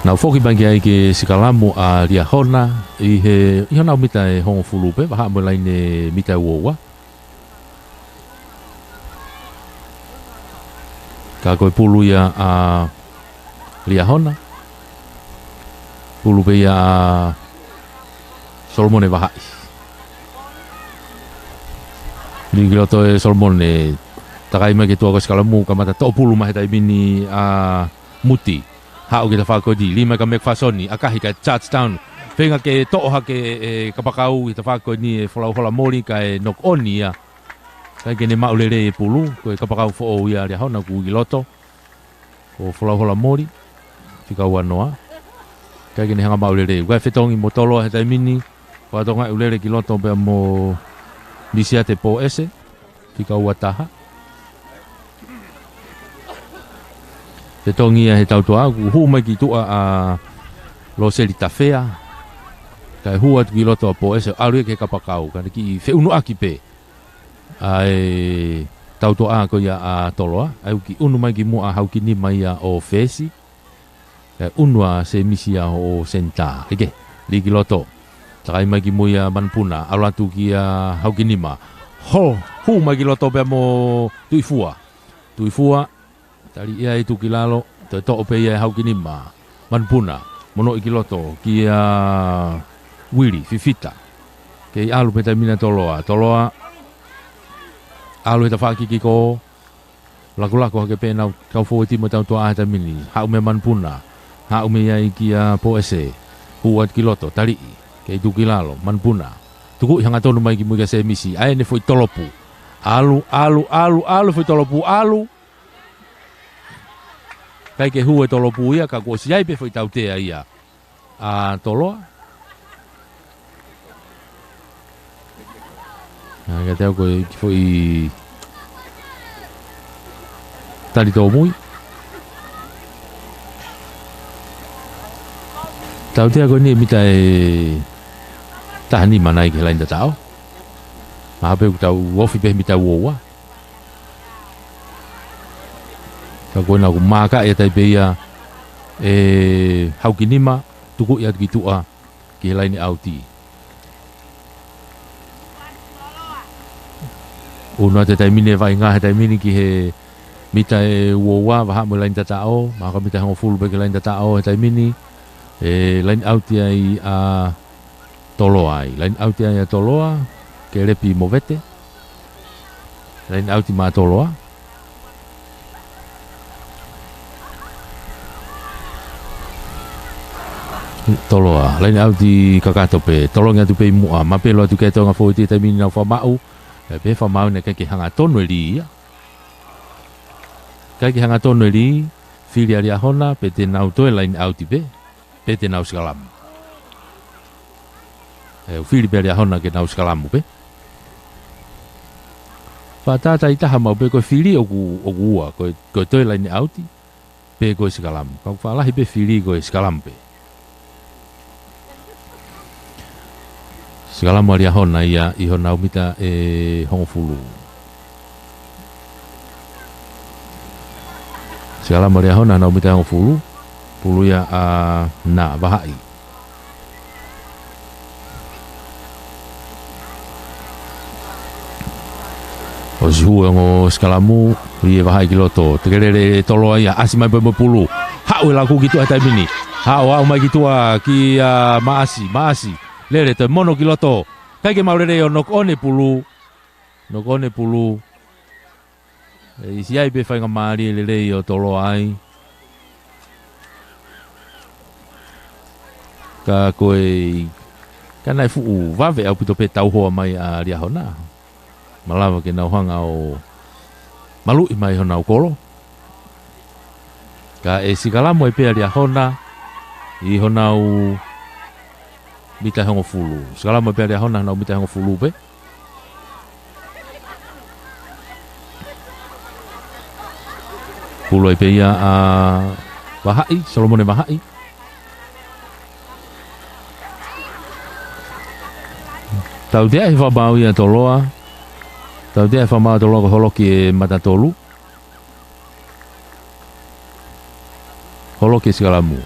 Nau foki mai ki ai ke sikalamu ʻa Liahona ʻi he, ʻi honau mita ʻe hongofulu pē, vahaʻa mo e laine mita ua ua. Ka ko e pulu ia ʻa Liahona. Pulu pē ia ʻa Solomone Vahaʻi. Lī ki loto ʻe Solomone, takai mai ki tuʻa ko e sikalamu, kamata toʻo pulu mai he taimi ni ʻa Muti. Haʻu ki he tafaʻaki ko eni, lī mai kia McPherson, ʻakahi kae touchdown. Feinga ke toʻo hake ʻe Kapakau ʻi he tafaʻaki ko eni ʻe Folauhola Moli kae knock on ia. ʻIkai ke ne maʻu lelei e pulu, ko e kapakau foʻou ia ʻa Liahona kuo ui ki loto. Ko Folauhola Moli, fika ua noa. ʻIkai ke ne hanga maʻu lelei. Kae fetongi mo Toloa he taimi ni, fakatokangaʻi ʻoku lele ki loto pea mo Misiate Poese, fika ua taha. Fetongi ia he tautoʻa, kuo hū mai ki tuʻa ʻa Loseli Tafea. Kae hū atu ki loto ʻa Poese, ʻalu ia ki he kapakau, ka ne kiʻi feʻunuʻaki pē ʻa e tautoʻa ko ia ʻa Toloa, ʻa ia ʻoku kiʻi ʻunu mai ki muʻa ʻa Haukinima ia ʻo fesi, kae ʻunu ʻa Semisi ia ʻo senitā. ʻIkai, lī ki loto. Takai mai ki mui ʻa Manupuna, ʻalu atu kia Haukinima. Ho, hū mai ki loto pea mo Tuʻifua. Tuʻifua, taliʻi ia ʻe tuku ki lalo, toe toʻo pē ia ʻe Haukinima. Manupuna, monoʻi ki loto, kia Uili, Fifita. Kei ʻalu pē taimi ni ʻa Toloa. Toloa, ʻalu he tafaʻaki kiko, lakolako hake pē ʻenau kau fōueti mo e tautoʻa he taimi ni. Haʻu meia Manupuna, haʻu mei ai kia Poese. Hū atu ki loto, taliʻi, kei tuku ki lalo, Manupuna. Tukuʻi hangatonu mai ki mui kia Semisi, ʻa ʻene foʻi tolopu. ʻAlu, ʻalu, ʻalu, ʻalu, foʻi tolopu, ʻalu. ʻIkai ke hū e tolopu ia, ka kuo ʻosi ʻi ai pē foʻi tautea ia ʻa Toloa. ʻA, kiate au ko e kiʻi foʻi tali tōmui. Tautea ko eni mita ʻe taha nima nai ki he laini tataʻo. Mahalo pē ʻoku tau ofi pē mita ua ua. Ka ko ena ʻoku mākaʻi atu ai pē ia ʻe Haukinima, tukuʻi atu ki tuʻa ki he laini ʻauti. ʻUnu atu he taimi ni e vaʻinga he taimi ni ki he mita ʻe ua ua, vahaʻa mo e laini tataʻo, mahalo ko e mita ʻe hongofulu pē ki he laini tataʻo he taimi ni, ʻe laini ʻauti ai ʻa Toloa ai. Laini ʻauti ai ʻa Toloa, Kelepi Movete. Laini ʻauti maʻa Toloa. Toloa, laini ʻauti kakato pē, tolongi atu pē ʻi muʻa, mapelo atu ki he toenga fōueti he taimi ni nau fakamaʻu, ʻe pehē fakamaʻu naʻe ʻikai ke hangatonu e lī ia. ʻIkai ke hangatonu e lī, fili ʻa Liahona, pe te nau toe laini ʻauti pē, pe te nau sikalamu. ʻE, ʻoku fili pē ʻa Liahona ke nau sikalamu pē. Fakatātā ʻi taha maʻu pē ko e fili ʻoku, ʻoku ua, ko e, ko e toe laini ʻauti, pe ko e sikalamu. Ka ʻoku faʻa lahi pē fili ko e sikalamu pē. Sikalamu ʻa Liahona ia ʻi honau mita ʻe hongofulu. Sikalamu ʻa Liahona honau mita ʻe hongofulu. Pulu ia ʻa Navahaʻi. ʻOsi hū e ongo sikalamu, ʻi he vahaʻi ki loto. Tekelele ʻe Toloa ia, ʻasi mai pē mo e pulu. Haʻu e laku ki tuʻa he taimi ni. Haʻu, haʻu mai ki tuʻa kia Maʻasi, Maʻasi. Lele toe mono ki loto. ʻIkai ke maʻu lelei ʻo knock on e pulu. Knock on e pulu. ʻE ʻi ai pē faingamālie lelei ʻo Toloa ai. Ka ko e, ka naʻe fuʻu vave ʻaupito pē tauhoa mai ʻa Liahona. Malava ke nau hanga ʻo maluʻi mai honau kolo. Ka ʻe sikalamu ai pē ʻa Liahona ʻi honau mita ʻe hongofulu. Sikalamu ai pē ʻa Liahona honau mita ʻe hongofulu pē. Pulu ai pē ia ʻa Vahaʻi, Solomone Vahaʻi. Tautea he fakamaau ia Toloa. Tautea he fakamaau Toloa ko e holoki e mata tolu. Holoki e sikalamu.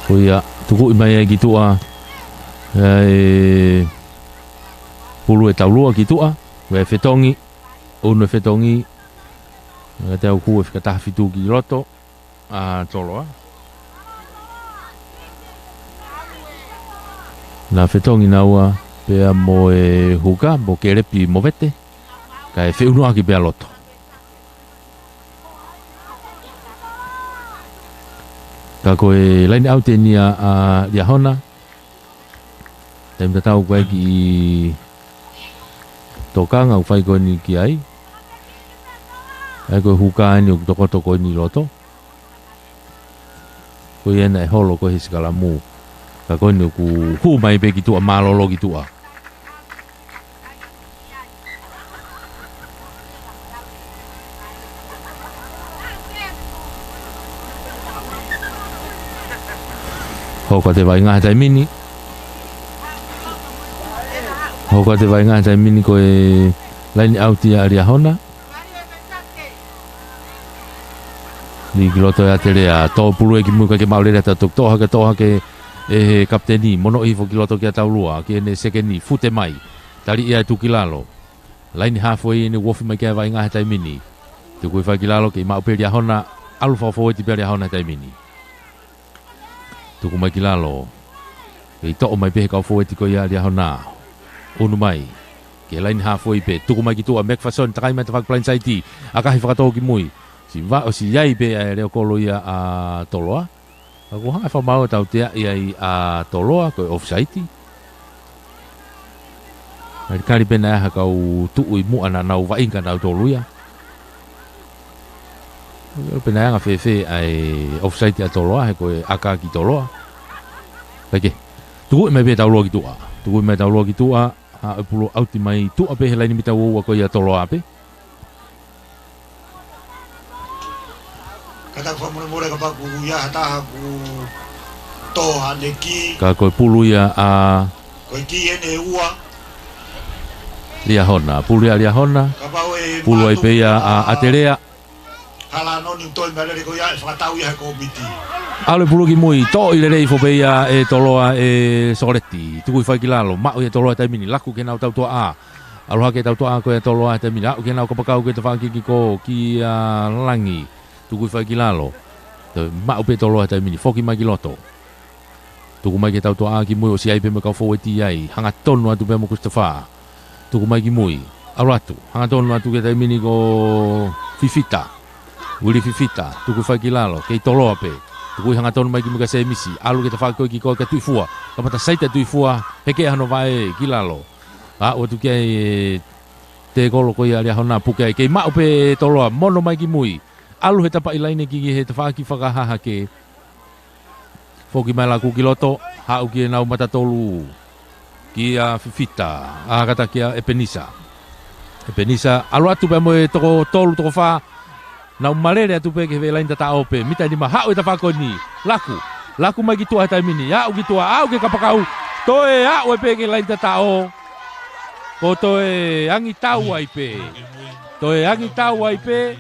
Ko ia, tukuʻi mai ai ki tuʻa. ʻE pulu ʻe taulua ki tuʻa. ʻE fetongi, unu e fetongi. ʻE te au kū e fika taha fitu ki loto. ʻA Toloa. Naʻe fetongi naua pea mo e huka, mo Kelepi Movete. Kae feʻunuʻaki pea loto. Ka ko e laine ʻauti eni ia ʻa Liahona. Taimi tatau ko e kiʻi tokanga ʻoku fai ko eni ki ai. ʻA ia ko e huka eni ʻoku tokoto ko eni loto. Ko ia naʻe holo ko e he sikalamu. Ka ko eni ʻoku hū mai pē ki tuʻa mālōlō ki tuʻa. Hoko atu e vaʻinga he taimi ni. Hoko atu e vaʻinga he taimi ni ko e laine ʻauti ia ʻa Liahona. Lī ki loto ʻe ʻAtelea, tō pulu ia ki mui ʻikai ke maʻu lelei ʻa e tau toki tō hake, tō hake ʻe he kapiteni, mono hifo ki loto kia taulua, ki heʻene sekeni, fute mai. Tali ia ʻe tuku ki lalo. Laine hāfoʻi eni ʻoku ofi mai ki ai e vaʻinga he taimi ni. Tuku hifo ai ki lalo, kei maʻu pē Liahona, ʻalu fakafōueti pē ʻa Liahona he taimi ni. Tuku mai ki lalo. Kei toʻo mai pē he kau fōueti ko ia ʻa Liahona. Unu mai. Ki he laine hāfoʻi pē. Tuku mai ki tuʻa McPherson, takai mai tafaʻaki plain saiti. ʻAkahi fakatō ki mui. Siʻi va-, ʻosi ʻi ai pē ʻa e leokolo ia ʻa Toloa. Ka ʻoku hanga ʻe he fakamaau ʻo tauteaʻi ai ʻa Toloa, ko e ʻofisaiti. Kalikali pē naʻe ʻi ai ha kau tuʻu ʻi muʻa naʻa nau vaʻinga nautolu ia. Kalikali pē naʻe anga fēfē ʻa e ʻofisaiti ʻa Toloa, he ko e ʻaka ki Toloa. Kae kehe. Tukuʻi mai pē taulua ki tuʻa. Tukuʻi mai taulua ki tuʻa. Haʻu e pulu ʻauti mai tuʻa pē he laine mita uaua ko ia Toloa pē. Ka taku fakamolemole kapau ʻoku ʻi ai ha taha ʻoku tō haʻane kī. Ka ko e pulu ia ʻa Ko e kī eni ʻe ua. Liahona. Pulu ia ʻa Liahona. Kapau ʻe Pulu ai mātuku pē ia ʻa ʻAtelea. Hala noni ʻoku toe meʻa lele ko ia ʻe fakatau ia he kōmiti. ʻAlu e pulu ki mui, toʻo lelei hifo pē ia ʻe Toloa ʻe Sokoleti. Tuku hifo ai ki lalo, maʻu ia ʻe Toloa he taimi ni, laku ki heʻenau tautuʻa. ʻAlu hake e tautuʻa ko ia ʻa Toloa he taimi ni, aʻu ki heʻenau kapakau ki he tafaʻaki kikō kia Langi. Tuku hifo ai ki lalo. Toe maʻu pē ʻe Toloa he taimi ni, foki mai ki loto. Tuku mai ki he tautuʻa ki mui ʻosi ʻi ai pē mo e kau fōueti ai. Hangatonu atu pē mo Christopher. Tuku mai ki mui. ʻAlu atu. Hangatonu atu ki he taimi ni ko Fifita. Uili Fifita. Tuku hifo ai ki lalo. Kei Toloa pē. Tukuʻi hangatonu mai ki mui kia Semisi. ʻAlu ki he tafaʻaki ko ē kikō kia Tuʻifua. Kamata saiti ʻa Tuʻifua. Heke hano vaʻe ki lalo. Aʻu atu ki ai e tēkolo ko ia ʻa Liahona puke ai. Kei maʻu pē ʻe Toloa. Mono mai ki mui. ʻAlu he tapaʻi laine ki he tafaʻaki fakahahake. Foki mai laku ki loto, haʻu ki heʻenau mata tolu. Kia Fifita, ʻa kata kia ʻEpenisa. ʻEpenisa, ʻalu atu pē mo e toko tolu, toko fā. Nau malele atu pē ki he laine tataʻo pē. Mita ʻe nima haʻu e tafaʻaki ko eni. Laku. Laku mai ki tuʻa he taimi ni. Aʻu ki tuʻa, aʻu ki he kapakau. Toe aʻu ai pē ki he laine tataʻo. Ko toe angi tau ai pē. Ko e Angitau ai pē,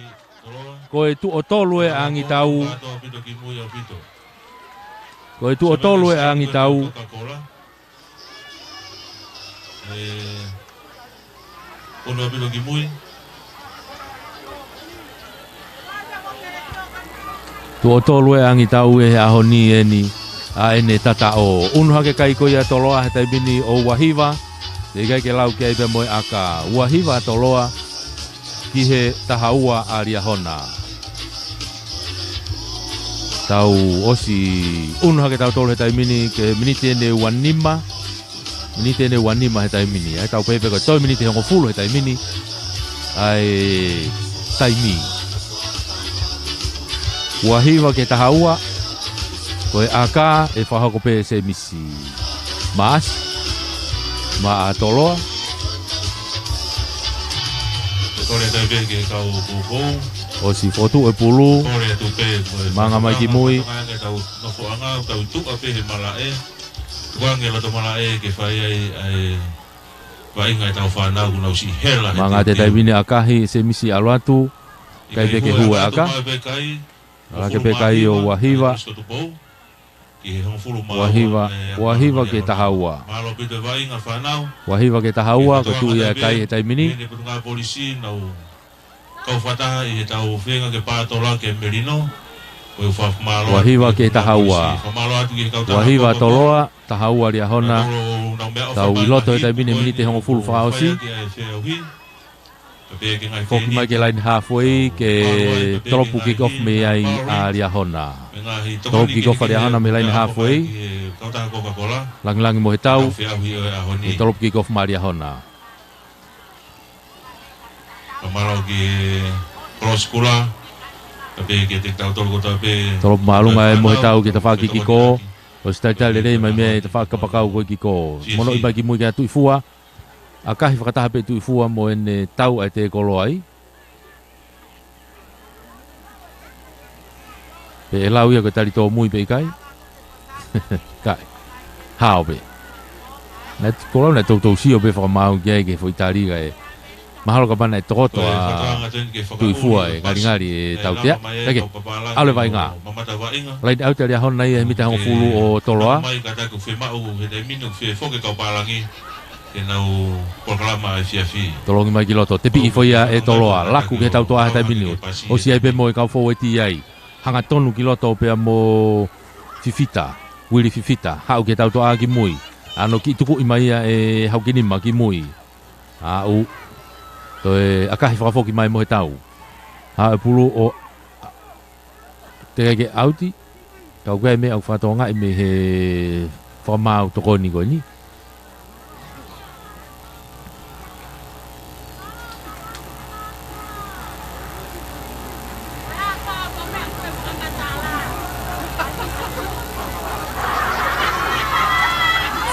ko e tuʻo tolu ʻa e Angitau. Ko e tuʻo tolu ʻa e Angitau. Tuʻo tolu ʻa e Angitau ʻi he ʻaho ni eni, ʻa ʻene tataʻo. ʻUnu hake kai ko ia ʻa Toloa he taimi ni ʻo ua hiva, teʻeki ai ke lau ki ai pea mo e ʻaka. Ua hiva ʻa Toloa ki he taha ua ʻa Liahona. Tau ʻosi ʻunu hake tautolu he taimi ni, ki he miniti eni ʻe ua nima. Miniti eni ʻe ua nima he taimi ni. ʻA ia tau pehē pē ko e toe miniti ʻe hongofulu he taimi ni. ʻA e taimi. Ua hiva ki he taha ua. Ko e ʻaka ʻe fakahoko pē ʻe Semisi Maasi maʻa Toloa. Kole atu pē ki he kau poupou. ʻOsi fokotuʻu e pulu. Kole atu pē ko e manga mai ki mui. Tau nofoʻanga, tau tuʻa pē he malaʻe. Tukuange loto malaʻe ke fai ai ʻa e vaʻinga ʻetau fānau kuo nau siʻi hela he teuteu. Manga atu e taimi ni ʻakahi ʻe Semisi ʻalu atu. Kai pē ke hū e ʻaka. Kai pē kai ʻo ua hiva. Ua hiva, ua hiva ki he taha ua. Ua hiva ki he taha ua, ko e tuʻu ia kai he taimi ni. Ua hiva ki he taha ua. Ua hiva Toloa, taha ua Liahona, tau ʻi loto he taimi ni, miniti ʻe hongofulu fakaʻosi. Foki mai ki he laine halfway ke tolopu kick off mei ai ʻa Liahona. Tolopu kick off ʻa Liahona mei he laine halfway. Langilangi mo e tau. Tolopu kick off maʻa Liahona. Tolopu māʻolunga ē mo e tau ki he tafaʻaki kikō. ʻOsi talitali lelei mai mei he tafaʻaki kapakau ko e kikō. Monoʻi mai ki mui ki he Tuʻifua. ʻAkahi fakataha pē Tuʻifua mo ʻene tau ʻa e tēkolo ai. Pe ʻe lau ia ko e tali tōmui pe ʻikai? Kai. Hao pē. Naʻe, ko lau naʻe toutou sio pē fakamaau ki ai ki he foʻi tali ka e. Mahalo ka mana e tokoto ʻa Tuʻifua e ngalingali e tautea. Kae kehe, ʻalu e vaʻinga. Laine ʻauti ʻa Liahona ia he mita hongofulu ʻo Toloa. Tolongi mai ki loto, tepiʻi foʻi ia ʻe Toloa, laku ki he tautoʻa he taimi ni. ʻOsi ai pē mo e kau fōueti ai. Hangatonu ki loto pea mo Fifita, Uili Fifita, haʻu ki he tautoʻa ki mui. ʻAno kiʻi tukuʻi mai ia ʻe Haukinima ki mui. Aʻu, toe ʻakahi fakafoki mai mo e tau. Haʻu e pulu ʻo teʻeki ke ʻauti, ka ʻoku ʻi ai e meʻa ʻoku fakatokangaʻi mei he fakamaau tokoni ko eni.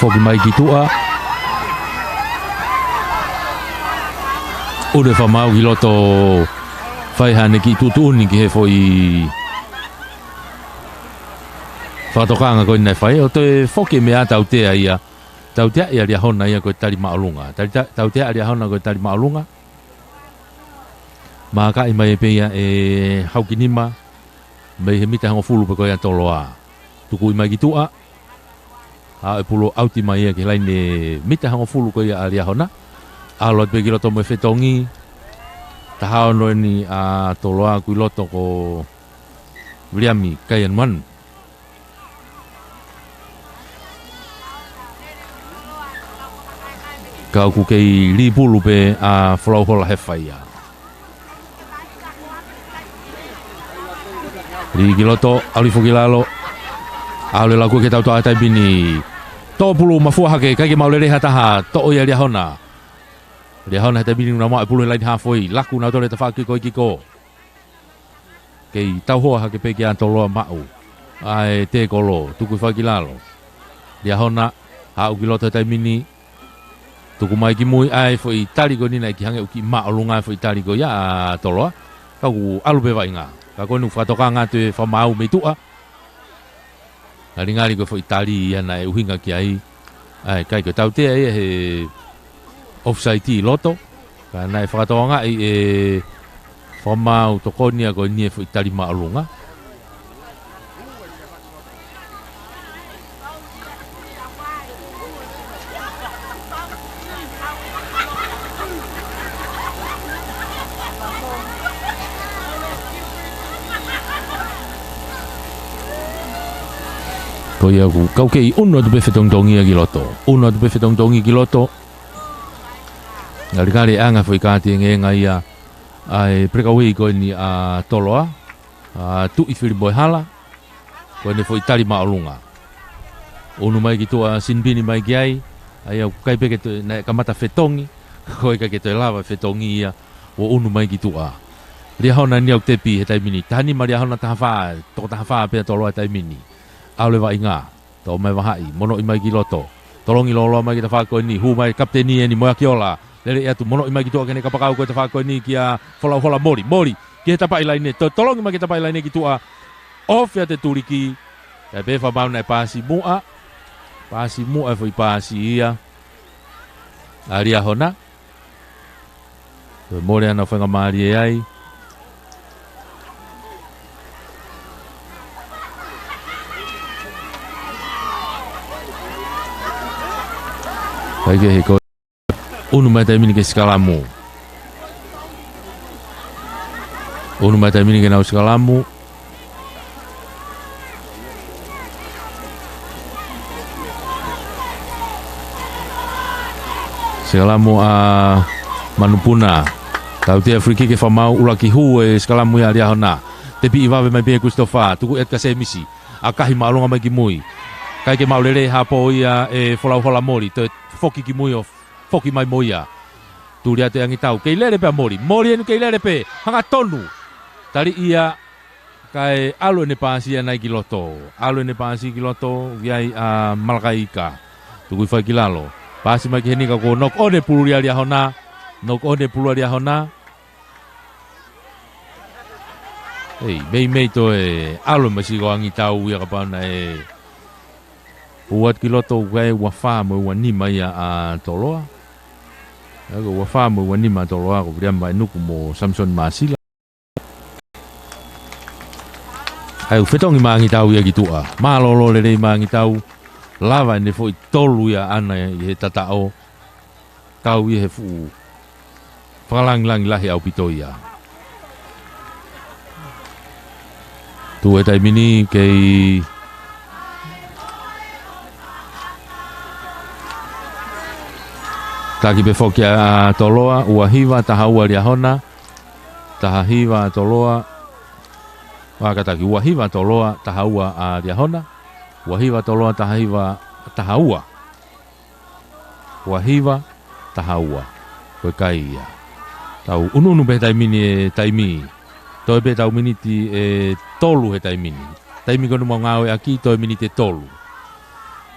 Foki mai ki tuʻa. ʻUlu e fakamaau ki loto, fai haʻane kiʻi tuʻutuʻuni ki he foʻi fakatokanga ko ē naʻe fai, ʻo toe foki e meʻa tautea ia. Tautea ʻa Liahona ia ko e tali māʻolunga. Tali ta-, tautea ʻa Liahona ko e tali māʻolunga. Mākaʻi mai pē ia ʻe Haukinima. Mei he mita hongofulu pē ko ia ʻa Toloa. Tukuʻi mai ki tuʻa. Haʻu e pulu ʻauti mai ia ki he laine mita hongofulu ko ia ʻa Liahona. ʻAlu atu pē ki loto mo e fetongi. Taha ono eni ʻa Toloa, ʻoku ʻi loto ko Viliami Kaianumanu. Ka ʻoku kei lī pulu pē ʻa Folau Hola Hefaia. Lī ki loto, ʻalu hifo ki lalo. ʻAlu e laku ki he tautoʻa he taimi ni. Tō pulu mafua hake, ʻikai ke maʻu lelei ha taha, toʻo ia ʻe Liahona. Liahona he taimi ni ʻoku nau maʻu e pulu he laine halfway, laku nautolu he tafaʻaki ko ē kikō. Kei tauhoa hake pē kia Toloa maʻu ʻa e tēkolo, tuku hifo ki lalo. Liahona, haʻu ki loto he taimi ni, tuku mai ki mui ʻa e foʻi tali ko eni naʻe ʻikai hangē ʻoku kiʻi māʻolunga e foʻi tali ko ia ʻa Toloa. Ka ʻoku ʻalu pē vaʻinga. Ka ko eni ʻoku fakatokanga atu e fakamaau mei tuʻa. Ngalingali ko e foʻi tali ia naʻe ʻuhinga ki ai. ʻA e kai ko e tautea ia he offside ʻi loto. Ka naʻe fakatokangaʻi ʻe Fakamaau Tokonia ko eni e foʻi tali māʻolunga. Ko ia ʻoku kau kei ʻunu atu pē fetongitongi ia ki loto. ʻUnu atu pē fetongitongi ki loto. Ngalingali ʻe ʻanga foʻi kāti engenga ia ʻa e prekawei ko eni ʻa Toloa, ʻa Tuʻi Filipoehala, ko eni foʻi tali māʻolunga. ʻUnu mai ki tuʻa, sinipini mai ki ai, ʻa ia ʻoku ʻikai pē ke toe, naʻe kamata fetongi, ko e ʻikai ke toe lava fetongi ia, ʻo ʻunu mai ki tuʻa. Liahona eni ʻoku tepi he taimi ni, taha nima Liahona, taha fā, toko taha fā pē ʻa Toloa he taimi ni. ʻAlu e vaʻinga. Toʻo mai vahaʻi, monoʻi mai ki loto. Tolongi lōloa mai ki tafaʻaki ko eni, hū mai kapiteni eni, Moeakiola. Lele atu, monoʻi mai ki tuʻa ki heʻene kapakau ko e tafaʻaki ko eni kia Folauhola, moli, moli. Ki he tapaʻi laine, to-, tolongi mai ki he tapaʻi laine ki tuʻa. Ofi atu e tuliki. Kae pehē Fakamaau naʻe paasi muʻa. Paasi muʻa e foʻi paasi ia ʻa Liahona. Toe mole ʻana ʻo faingamālie ai. Kae kehe ko e ʻunu mai taimi ni ke sikalamu. ʻUnu mai taimi ni ke nau sikalamu. Sikalamu ʻa Manupuna. Tautea free kick ʻe Fakamaau, ʻuluaki hū e sikalamu ia ʻa Liahona. Tepiʻi vave mai pē ʻe Christopher, tuku atu kia Semisi. ʻAkahi māʻolunga mai ki mui. ʻIkai ke maʻu lelei ha pō ia ʻe Folauhola, moli, toe foki ki mui ʻo foki mai mo ia. Tuli atu e angitau. Kei lele pē ʻa moli. Moli eni kei lele pē. Hangatonu. Tali ia. Kae ʻalu ʻene paasi ʻana ia ki loto. ʻAlu ʻene paasi ki loto. Ui ai ʻa Malakai Ika. Tukui fai ki lalo. Paasi mai ki heni ka ko e knock on e pulu ia ʻa Liahona. Knock on e pulu ʻa Liahona. Ei, meimei toe ʻalu mai siko angitau ia kapau naʻe hū atu ki loto, ʻoku ʻi ai e ua fā mo e ua nima ia ʻa Toloa. ʻI ai e ua fā mo e ua nima ʻa Toloa, ko Viliami Maenuku mo Samisoni Māsila. ʻAi, ʻoku fetongi Mangitau ia ki tuʻa. Mālōlō lelei Mangitau, lava ʻene foʻi tolu ia ʻana ʻi he tataʻo. Kau ia he fuʻu fakalangilangi lahi ʻaupito ia. Tuʻu he taimi ni kei taki pē foki ʻa Toloa, ua hiva, taha ua Liahona, taha hiva Toloa, ʻa kātaki, ua hiva Toloa, taha ua ʻa Liahona, ua hiva Toloa, taha hiva, taha ua. Ua hiva, taha ua. Ko e kai ia. Tau ʻunuʻunu pē he taimi ni e taimi. Toe pē tau miniti ʻe tolu he taimi ni. Taimi ko eni ʻoku mau ngāueʻaki, toe miniti ʻe tolu.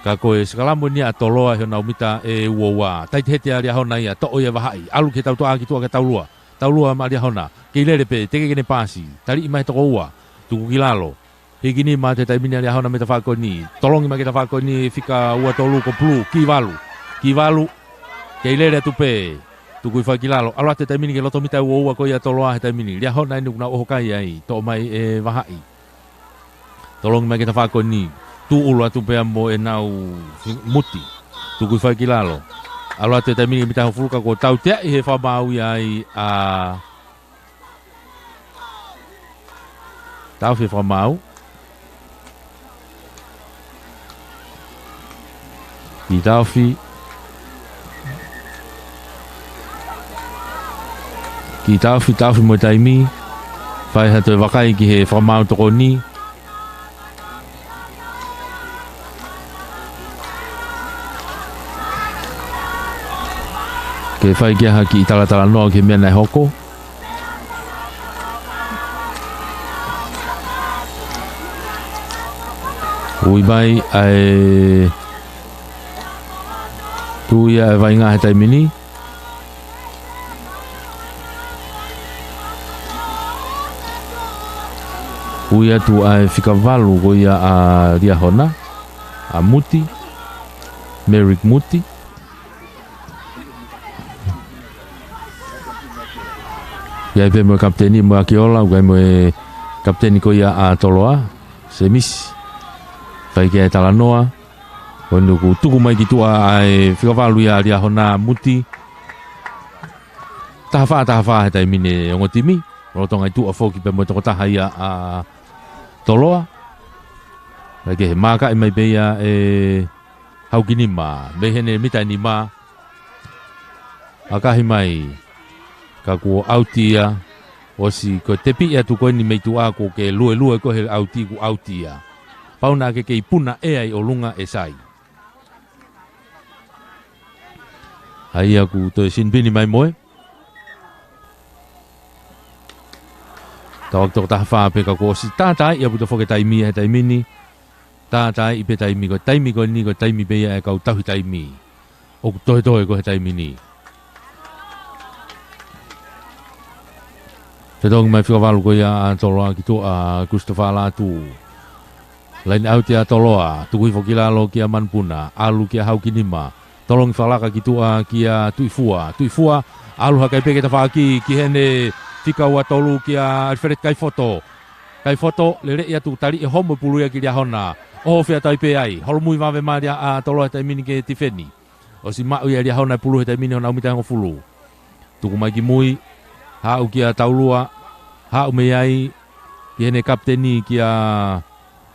Ka ko e sikalamu eni ʻa Toloa he ʻenau mita ʻe ua ua. Taitehete ʻa Liahona ia, toʻo ia vahaʻi. ʻAlu ki he tautoʻa ki tuʻa kia Taulua. Taulua maʻa Liahona. Kei lele pē, teʻeki ke ne paasi. Taliʻi mai he toko ua. Tuku ki lalo. Hiki nima atu he taimi ni ʻa Liahona mei tafaʻaki ko eni. Tolongi mai ki tafaʻaki ko eni fika ua tolu ko Pulu. Ki valu. Ki valu. Kei lele atu pē. Tukui fai ki lalo. ʻAlu atu he taimi ni ki he loto mita ʻe ua ua ko ia Toloa he taimi ni. Liahona eni ʻoku nau ʻoho kai ai. Toʻo mai ʻe vahaʻi. Tolongi mai ki tafaʻaki ko eni. Tūʻulu atu pea mo ʻenau muti. Tukui fai ki lalo. ʻAlu atu he taimi ni mita hongofulu ka kuo tauteaʻi he fakamaau ia ai ʻa Taofi Fakamaau. Ki Taofi. Ki Taofi, Taofi mo e taimi. Fai ha toe vakai ki he fakamaau tokoni. Ke fai ki ai ha kiʻi talatalanoa ki he meʻa naʻe hoko. Ui mai ʻa e tuʻu ia ʻa e vaʻinga he taimi ni. Ui atu ʻa e fika valu ko ia ʻa Liahona, ʻa Muti, Merrick Muti. Pea pē mo e kapiteni mo e Akiola, ʻoku ʻi ai mo e kapiteni ko ia ʻa Toloa, Semisi. Fai ki ai e talanoa, ʻo ne tuku mai ki tuʻa ʻa e fika valu ia ʻa Liahona Muti. Taha fā, taha fā he taimi ni ongo timi, lolotonga ʻi tuʻa foki pē mo e tokotaha ia ʻa Toloa. Kae kehe, maakaʻi mai pē ia ʻe Haukinima, mei heʻene mita ʻe nima. ʻAkahi mai, ka kuo ʻauti ia, ʻosi ko e tepi atu ko eni mei tuʻa kuo ke luelue ko ē he ʻauti kuo ʻauti ia. Pau naʻa ke kei puna ʻea ʻi ʻolunga ʻe sai. ʻA ia kuo toe sinipini mai mo e. Tau ʻaki toko taha fā pē ka kuo ʻosi tātāiʻi ʻaupito foki e taimi ia he taimi ni. Tātāiʻi pē taimi ko e taimi ko eni ko e taimi pē ia ʻa e kau tauhi taimi. ʻOku toetoe ko ē he taimi ni. Fetongi mai fika valu ko ia ʻa Toloa ki tuʻa ʻa Christopher Lātū. Laine ʻauti ʻa Toloa, tuku hifo ki lalo kia Manupuna, ʻalu kia Haukinima. Tolongi fakalaka ki tuʻa kia Tuʻifua. Tuʻifua, ʻalu hake pē ki he tafaʻaki, ki heʻene fika ua tolu kia Alfred Kaifoto. Kaifoto, lele ia tuku tali ʻe homo e pulu ia ki Liahona. ʻOho feʻatai pē ai, holomui vave mai ʻa Toloa he taimi ni ke tifeni. ʻOsi maʻu ia ʻe Liahona e pulu he taimi ni ʻi honau mita ʻe hongofulu. Tuku mai ki mui, haʻu kia Taulua, haʻu mei ai, ki heʻene kapiteni kia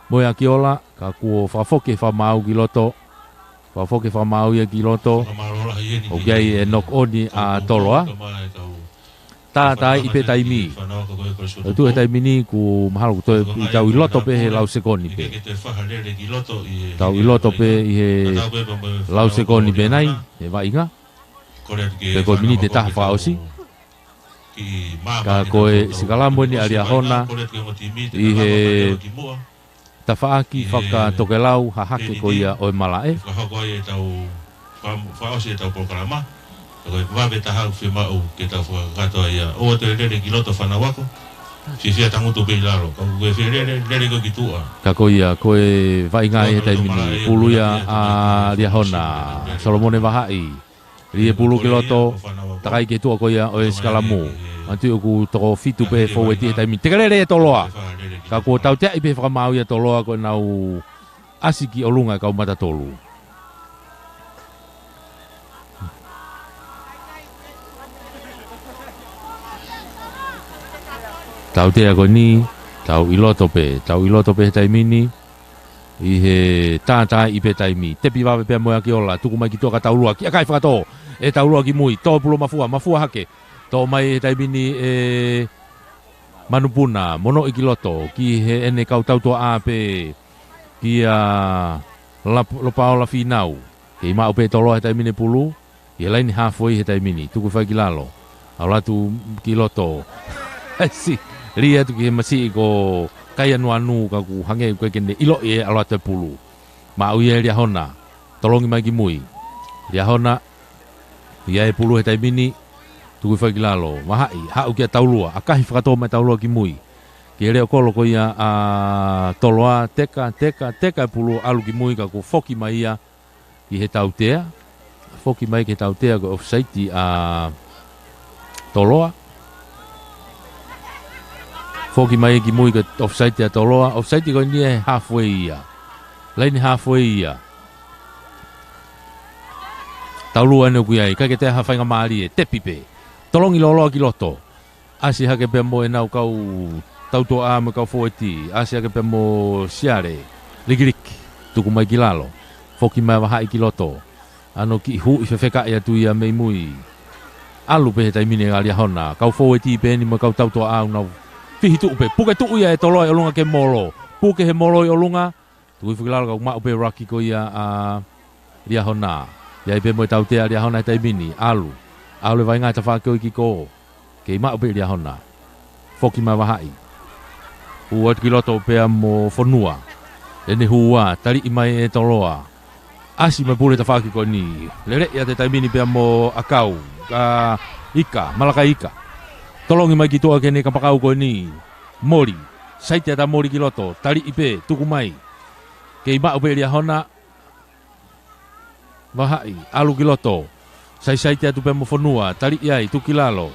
Moeakiola, ka kuo fakafoki e fakamaau ki loto, fakafoki e fakamaau ia ki loto, ʻoku ʻi ai e knock on ʻa Toloa. Tātāiʻi pē taimi. ʻOku tuʻu he taimi ni kuo mahalo kuo toe ʻi tau ʻi loto pē he lau sekoni pē. Tau ʻi loto pē ʻi he lau sekoni pē nai, he vaʻinga. Pe ko e miniti ʻe taha fakaʻosi. Ka ko e sikalamu eni ʻa Liahona ʻi he tafaʻaki fakatokelau hahake ko ia ʻo e malaʻe. Fakahoko ai e tau fa-, fakaʻosi e tau polokalama. Ka ko e vave taha ʻoku fiemaʻu ke tau fakakakato ai ia. ʻOua toe lele ki loto fanauako. Fiefia tangutu pē ʻi lalo. Ka ko e fie lele, lele ko ē ki tuʻa. Ka ko ia, ko e vaʻinga ʻi he taimi ni. Pulu ia ʻa Liahona. Solomone Vahaʻi. Lī e pulu ki loto, takai ki he tuʻa ko ia ʻo e sikalamu. Manatuʻi ʻoku toko fitu pē fōueti he taimi. Tekelele ʻe Toloa. Ka kuo tauteaʻi pē fakamaau ia Toloa ko ʻenau ʻasi ki ʻolunga e kau mata tolu. Tautea ko eni, tau ʻi loto pē, tau ʻi loto pē he taimi ni. ʻI he tātāiʻi pē taimi. Tepi vave pea mo e Akiola, tuku mai ki tuʻa ka Taulua, ki ʻakai fakatō. ʻE Taulua ki mui, tō pulu Mafua, Mafua hake. Tō mai he taimi ni ʻe Manupuna, monoʻi ki loto, ki heʻene kau tautoʻa pē, kia Lap-, Lopaola Fīnau. Kei maʻu pē Toloa he taimi ni pulu. ʻI he laini halfway he taimi ni, tuku fai ki lalo. ʻAlu atu ki loto. ʻAisi, lī atu ki he masiʻi ko Kaianuanu ka ʻoku hangē ʻoku ʻikai ke ne ʻiloʻi e ʻalu atu e pulu. Maʻu ia ʻe Liahona. Tolongi mai ki mui. Liahona, ʻi ai e pulu he taimi ni, tuku fai ki lalo. Vahaʻi, haʻu kia Taulua, ʻakahi fakatō mai Taulua ki mui. Ki he leʻo kolo ko ia ʻa Toloa, teka, teka, teka e pulu ʻalu ki mui ka kuo foki mai ia. Ki he tautea, foki mai ki he tautea ko e offside ʻa Toloa. Foki mai ki mui ko e offside ʻa Toloa, offside ko eni he halfway ia. Laini halfway ia. Taulua ʻeni ʻoku ʻi ai, ʻikai ke toe ha faingamālie, tepi pē. Tolongi lōloa ki loto. ʻAsi hake pea mo ʻenau kau tautoʻa mo e kau fōueti. ʻAsi hake pea mo Siale. Likiliki. Tuku mai ki lalo. Foki mai Vahaʻi ki loto. ʻAno kiʻi huʻi fefekaʻi atu ia mei mui. ʻAlu pē he taimi ni ʻa Liahona. Kau fōueti pē ʻeni mo e kau tautoʻa ʻoku nau fihituʻu pē. Puke tuʻu ia ʻe Toloa ʻi ʻolunga ki he molo. Puke he molo ʻi ʻolunga. Tuku hifo ki lalo ka ʻoku maʻu pē ruck ko ia ʻa Liahona. ʻI ai pē mo e tautea ʻa Liahona he taimi ni. ʻAlu. ʻAlu e vaʻinga he tafaʻaki ʻo e kick off. Kei maʻu pē ʻe Liahona. Foki mai Vahaʻi. Hū atu ki loto pea mo Fonua. ʻEne hū ua, taliʻi mai ʻe Toloa. ʻAsi mai pulu he tafaʻaki ko eni. Leleʻi atu he taimi ni pea mo ʻAkau. Ka Ika, Malakai Ika. Tolongi mai ki tuʻa ki heʻene kapakau ko eni. Moli. Saitia ʻa Moli ki loto. Taliʻi pē, tuku mai. Kei maʻu pē ʻe Liahona. Vahaʻi, ʻalu ki loto. Saisaiti atu pea mo Fonua, taliʻi ai, tuku ki lalo.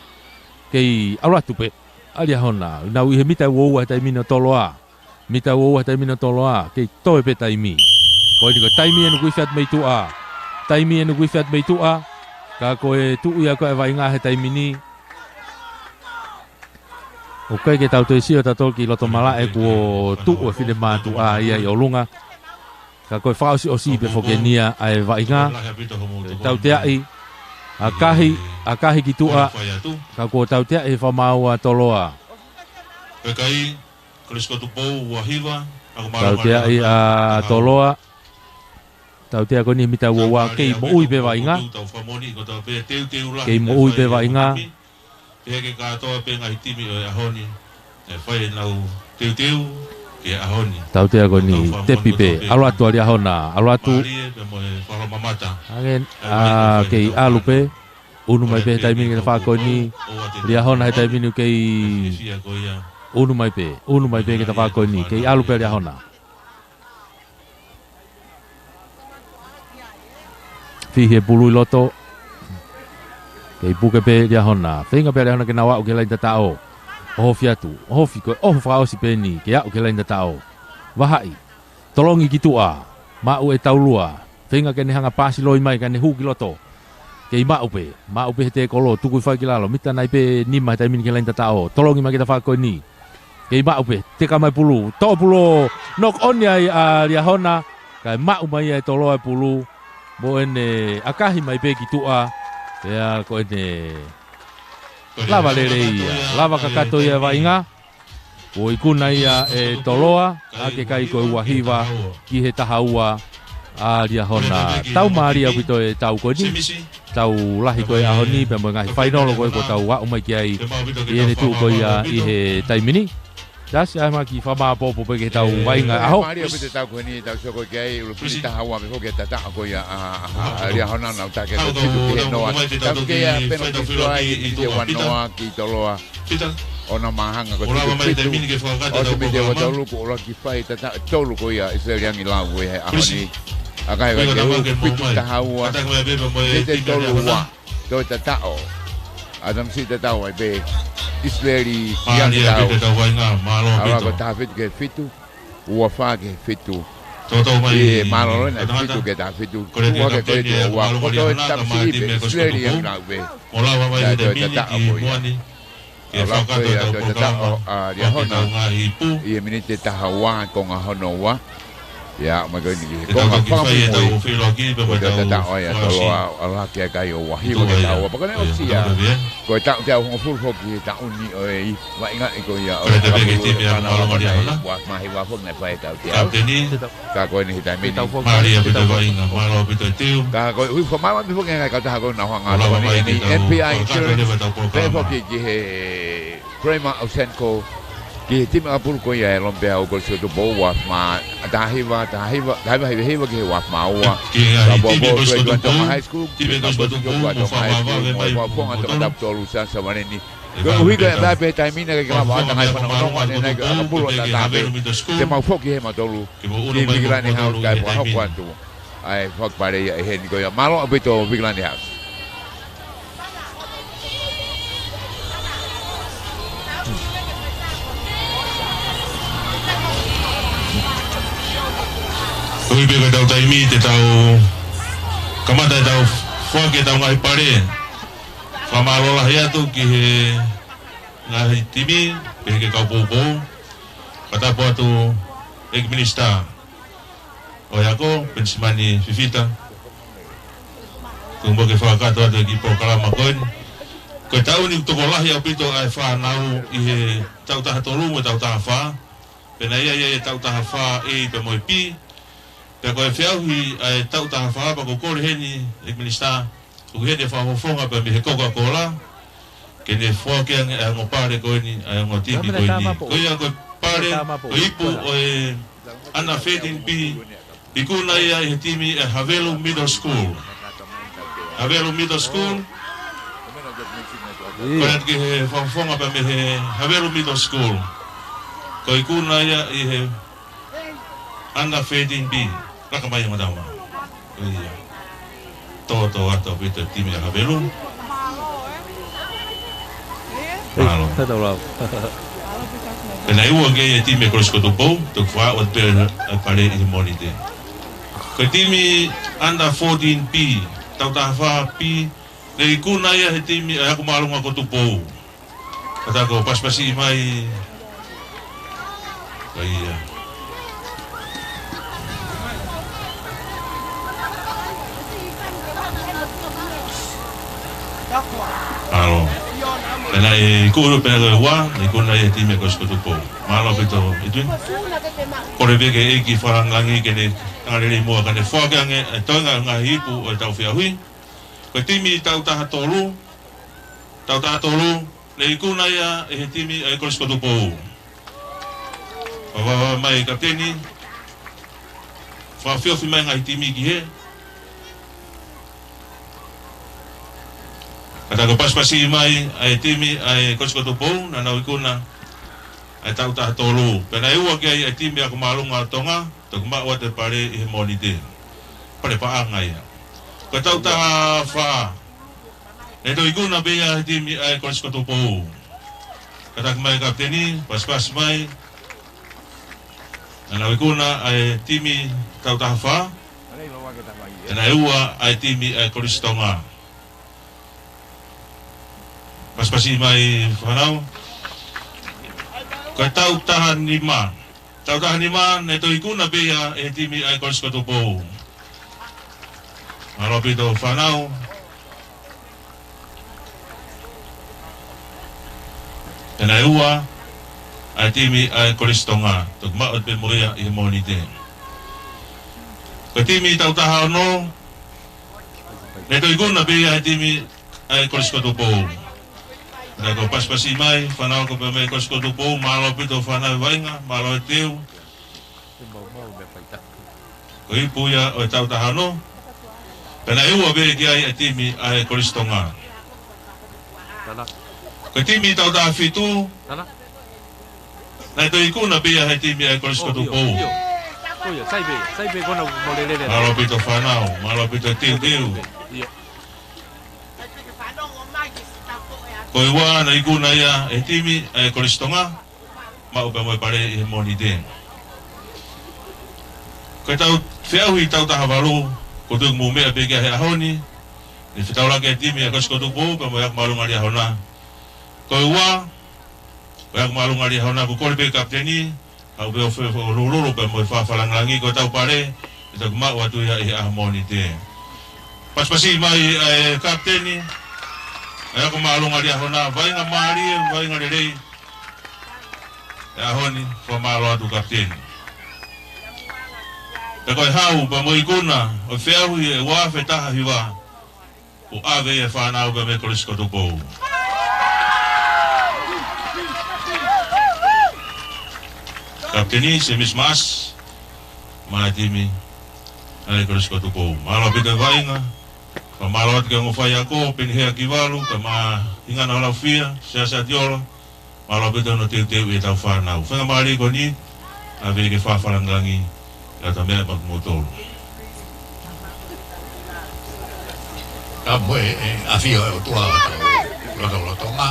Kei ʻalu atu pē ʻa Liahona, nau ʻi he mita ua ua he taimi ni ʻo Toloa. Mita ua ua he taimi ni ʻo Toloa, kei toe pē taimi. Ko eni ko e taimi ʻe nuku ifi atu mei tuʻa. Taimi ʻe nuku ifi atu mei tuʻa. Ka ko e tuʻu ia ko ē ʻa e vaʻinga he taimi ni. ʻOku ʻikai ke tau toe sio tautolu ki loto malaʻe kuo tuʻu e finemātuʻa ia ʻi ʻolunga. Ka ko e fakaʻosiʻosi pē foki eni ia ʻa e vaʻinga. Tauteaʻi, ʻakahi, ʻakahi ki tuʻa. Ka kuo tauteaʻi he fakamaau ʻa Toloa. Tauteaʻi ʻa Toloa. Tautea ko eni he mita ua ua, kei moʻui pē vaʻinga. Kei moʻui pē vaʻinga. Pea ke kātoa pē ngaahi timi ʻo e ʻaho ni, ʻe fai ʻenau teuteu ki he ʻaho ni. Tautea ko eni, tepi pē, ʻalu atu ʻa Liahona, ʻalu atu. Mālie pea mo e fakamamata. Ange, ʻa, kei ʻalu pē, unu mai pē he taimi ni ke tafā ko eni, Liahona he taimi ni kei unu mai pē, unu mai pē ke tafā ko eni, kei ʻalu pē Liahona. Fihi e pulu ʻi loto. Kei puke pē Liahona. Feinga pē Liahona ke nau aʻu ki he laine tataʻo. ʻOhofi atu. ʻOhofi ko e ʻoho fakaʻosi pē eni ke aʻu ki he laine tataʻo. Vahaʻi. Tolongi ki tuʻa. Maʻu e taulua. Feinga ke ne hanga paasi loi mai ka ne hū ki loto. Kei maʻu pē. Maʻu pē he tēkolo. Tuku hifo ai ki lalo. Mita nai pē nima he taimi ni ki he laine tataʻo. Tolongi mai ki he tafaʻaki ko eni. Kei maʻu pē, teka mai pulu, toʻo pulu, knock on ai ʻa Liahona, kae maʻu mai ʻe Toloa e pulu, mo ʻene ʻakahi mai pē ki tuʻa, pea ko ʻene lava lelei ia, lava kakato ia e vaʻinga, kuo ikuna ia ʻe Toloa, ʻa e kai ko e ua hiva ki he taha ua, ʻa Liahona. Tau mālie ʻaupito e tau ko eni. Tau lahi ko e ʻaho ni, pea mo e ngaahi fainolo ko ē kuo tau aʻu mai ki ai ʻi heʻene tuʻu ko ia ʻi he taimi ni. Tasi ʻa e maki fakamāʻopoʻopo pē ki he tau vaʻinga ʻaho. Mālie ʻaupito e tau ko eni, tau sio ko ē ki ai, ʻuluaki taha ua mei foki e tataʻo ko ia ʻa, ʻa, ʻa Liahona, nau take ko e fitu ki he noa. Tau ki ai penalty try, ʻi he ua noa ki Toloa. ʻOna māhanga ko e fitu fitu. ʻOsi miti ua tolu kuo ʻuluaki fai tataʻo tolu ko ia ʻa ʻIsileli Angilau ʻi he ʻaho ni. ʻA e kai ko e fitu taha ua. Miti tolu ua. Toe tataʻo. ʻA e tamasiʻi tataʻo ai pē ʻIsileli Angilau. ʻAlu ko e taha fitu ki he fitu. Ua fā ki he fitu. ʻI he mālōlō ʻena fitu ki he taha fitu. Kuo ke ko e ua. Ko e toe tamasiʻi pē ʻIsileli Angilau pē. Toe tataʻo ko ia. ʻAlu ko ia toe tataʻo ʻa Liahona ʻi he miniti taha ua, konga hono ua. ʻIa, mai ko eni ki he konga fakamuimui. Ko e tataʻo ia Toloa, ʻalu hake ʻa e kai ʻo ua hiva ki he taha ua. Pea ko ʻene ʻosi ia, ko e taʻu teau hongofulu foki he taʻu ni ʻo e vaʻinga ko ia ʻo e fakapulu ʻa Liahona. Ua mā hiva foki naʻe fai e taʻu teau. Ka ko eni he taimi ni. Mālie ʻaupito e vaʻinga, mālō ʻaupito e teu. Ka ko e hui fakamālō ʻaupito foki ngaahi kautaha ko ē naʻa nau hanga ʻo tokoni ʻeni, N P I Insurance, pea foki ki he Kramer ʻo Senko, ki he timi ʻakapulu ko ia ʻa e Lomipea ʻo Kolisi Tupoʻou, ua mā taha hiva, taha hiva, taha hiva hiva hiva ki he ua mā ua. Ka popo ko e Tuʻa Tonga High School, timi ko e Kolisi Tupoʻou, Tuʻa Tonga High School, mo e Fakafofonga Tongatapu Tolu, San Savaleni. Ko e ʻuhi ko e ʻa e pē taimi ni ke lava ʻo ʻatā ngaahi fanongonongo ʻanenai ko e ʻakapulu ʻo tatape. Te mau foki he mautolu ki Vigilani House kae fakahoko atu ʻa e fakapale ia ʻi heni ko ia. Mālō ʻaupito Vigilani House. Ko e pē ko e tau taimi te tau kamata e tau foaki e tau ngaahi pale. Fakamālō lahi atu ki he ngaahi timi, pehē ki he kau poupou. Fakatapu atu ʻEiki Minisitā ʻo e Ako, Penisimani Fifita. Kuo mou ke fakakakato atu e kiʻi polokalama ko eni. Ko e taʻu ni ʻoku tokolahi ʻaupito ʻa e fānau ʻi he taʻu taha tolu mo e taʻu taha fā. Pea naʻe ʻi ai e taʻu taha fā A pea mo e B. Pea ko e feʻauhi ʻa e taʻu taha fā pea ʻoku ou kole heni, ʻEiki Minisitā, ʻoku ʻi heni e fakafofonga pea mei he Coca-Cola, ke ne foaki ange ʻa e ongo pale ko eni, ʻa e ongo timi ko eni. Ko ia ko e pale, ko e ipu ʻo e under thirteen B, ikuna ia ʻi he timi ʻa e Havelu Middle School. Havelu Middle School. Ko ia ki he fakafofonga pea mei he Havelu Middle School. Ko e ikuna ia ʻi he under thirteen B, laka mai e matama. Ko ia. Tōtōatu ʻaupito e timi ʻa Havelu. Mālō. Pea naʻe ua ki ai e timi ʻa e Kolisi ko Tupou, toki fakahoko atu pē ʻa e pale ʻi he Mōnite. Ko e timi under fourteen B, tautaha fā B, naʻe ikuna ia ʻe he timi ʻa e ako māʻolunga ko Tupou. Kātaki ʻo pasipasi mai. Ko ia. Mālō. Pea naʻe ikuna, pea naʻe ua, naʻe ikuna ia ʻe he timi ʻa e Kolisi ko Tupou. Mālō ʻaupito, ʻEtuina. Kole pē ki he ʻEiki Fakalāngilangi ke ne hanga lelei muʻa ke ne foaki ange e toenga ʻo e ngaahi ipu ʻo ʻetau feʻauhi. Ko e timi tautaha tolu, tautaha tolu, naʻe ikuna ia ʻe he timi ʻa e Kolisi ko Tupou. Fakavaivai mai kapiteni, fakafiofio mai ngaahi timi ki hē. Kātaki ʻo pasipasi mai ʻa e timi ʻa e Kolisi ko Tupou, naʻa nau ikuna ʻa e tautaha tolu. Pea naʻe ua ki ai ʻa e timi ako māʻolunga ʻo Tonga, toki maʻu atu e pale ʻi he Mōnite. Pale paʻanga ia. Ko e tautaha fā, naʻe toki ikuna pē ia ʻe he timi ʻa e Kolisi ko Tupou. Kātaki mai kapiteni, pasipasi mai. Naʻa nau ikuna ʻa e timi tautaha fā. Pea naʻe ua ʻa e timi ʻa e Kolisi Tonga. Pasipasi mai fānau. Ko e tautaha nima. Tautaha nima, naʻe toki ikuna pē ia ʻe he timi ʻa e Kolisi ko Tupou. Mālō ʻaupito fānau. Pea naʻe ua ʻa e timi ʻa e Kolisi Tonga, toki maʻu atu pē mo ia ʻi he Mōnite. Ko e timi tautaha ono, naʻe toki ikuna pē ia ʻe he timi ʻa e Kolisi ko Tupou. Kātaki ʻo pasipasi mai, fānau, kau pē mei he Kolisi ko Tupou, mālō ʻaupito fānau e vaʻinga, mālō e teu. Ko e ipu ia ʻo e tautaha ono. Pea naʻe ua pē ki ai e timi ʻa e Kolisi Tonga. Ko e timi tautaha fitu, naʻe toki ikuna pē ia ʻe he timi ʻa e Kolisi ko Tupou. Mālō ʻaupito fānau, mālō ʻaupito teuteu. Ko e ua naʻe ikuna ia ʻe he timi ʻa e Kolisi Tonga, maʻu pē mo e pale ʻi he Mōnite. Ko ʻetau feʻauhi tautaha valu, ko e tuku mou meʻa pē ki ai he ʻaho ni, ne fetaulaki e timi ʻa e Kolisi ko Tupou, pea mo e ako māʻolunga Liahona. Ko e ua, ko e ako māʻolunga Liahona, ko e kole pē kapiteni, haʻu pē ʻo fefakalūlū pea mo e fakafakalāngilangi ko ʻetau pale, ʻe toki maʻu atu ia ʻi he ʻaho Mōnite. Pasipasi mai ʻa e kapiteni ʻa e ako māʻolunga Liahona, vaʻinga mālie, vaʻinga lelei. ʻE ʻaho ni, fakamālō atu kapiteni. Pea ko e hau pea mo e ikuna ʻo e feʻauhi ʻe ua afe taha hiva. Kuo ʻave ia ʻe he fānau pea mei he Kolisi ko Tupou. Kapiteni Semisi Maasi, maʻa e timi ʻa e Kolisi ko Tupou. Mālō ʻaupito e vaʻinga. Fakamālō atu ki he ongo faiako, Penihea Kivalu, kae ʻumaʻā Hingano Laufia, Siasi Atiola, mālō ʻaupito hono teuteuʻi ʻetau fānau. Faingamālie ko eni, ʻave ke fakafakalāngilangi ʻa e ʻOtua mo kimoutolu. Ka mo e, ʻe, ʻafio ʻa e ʻOtua ʻi hotau lotolotonga.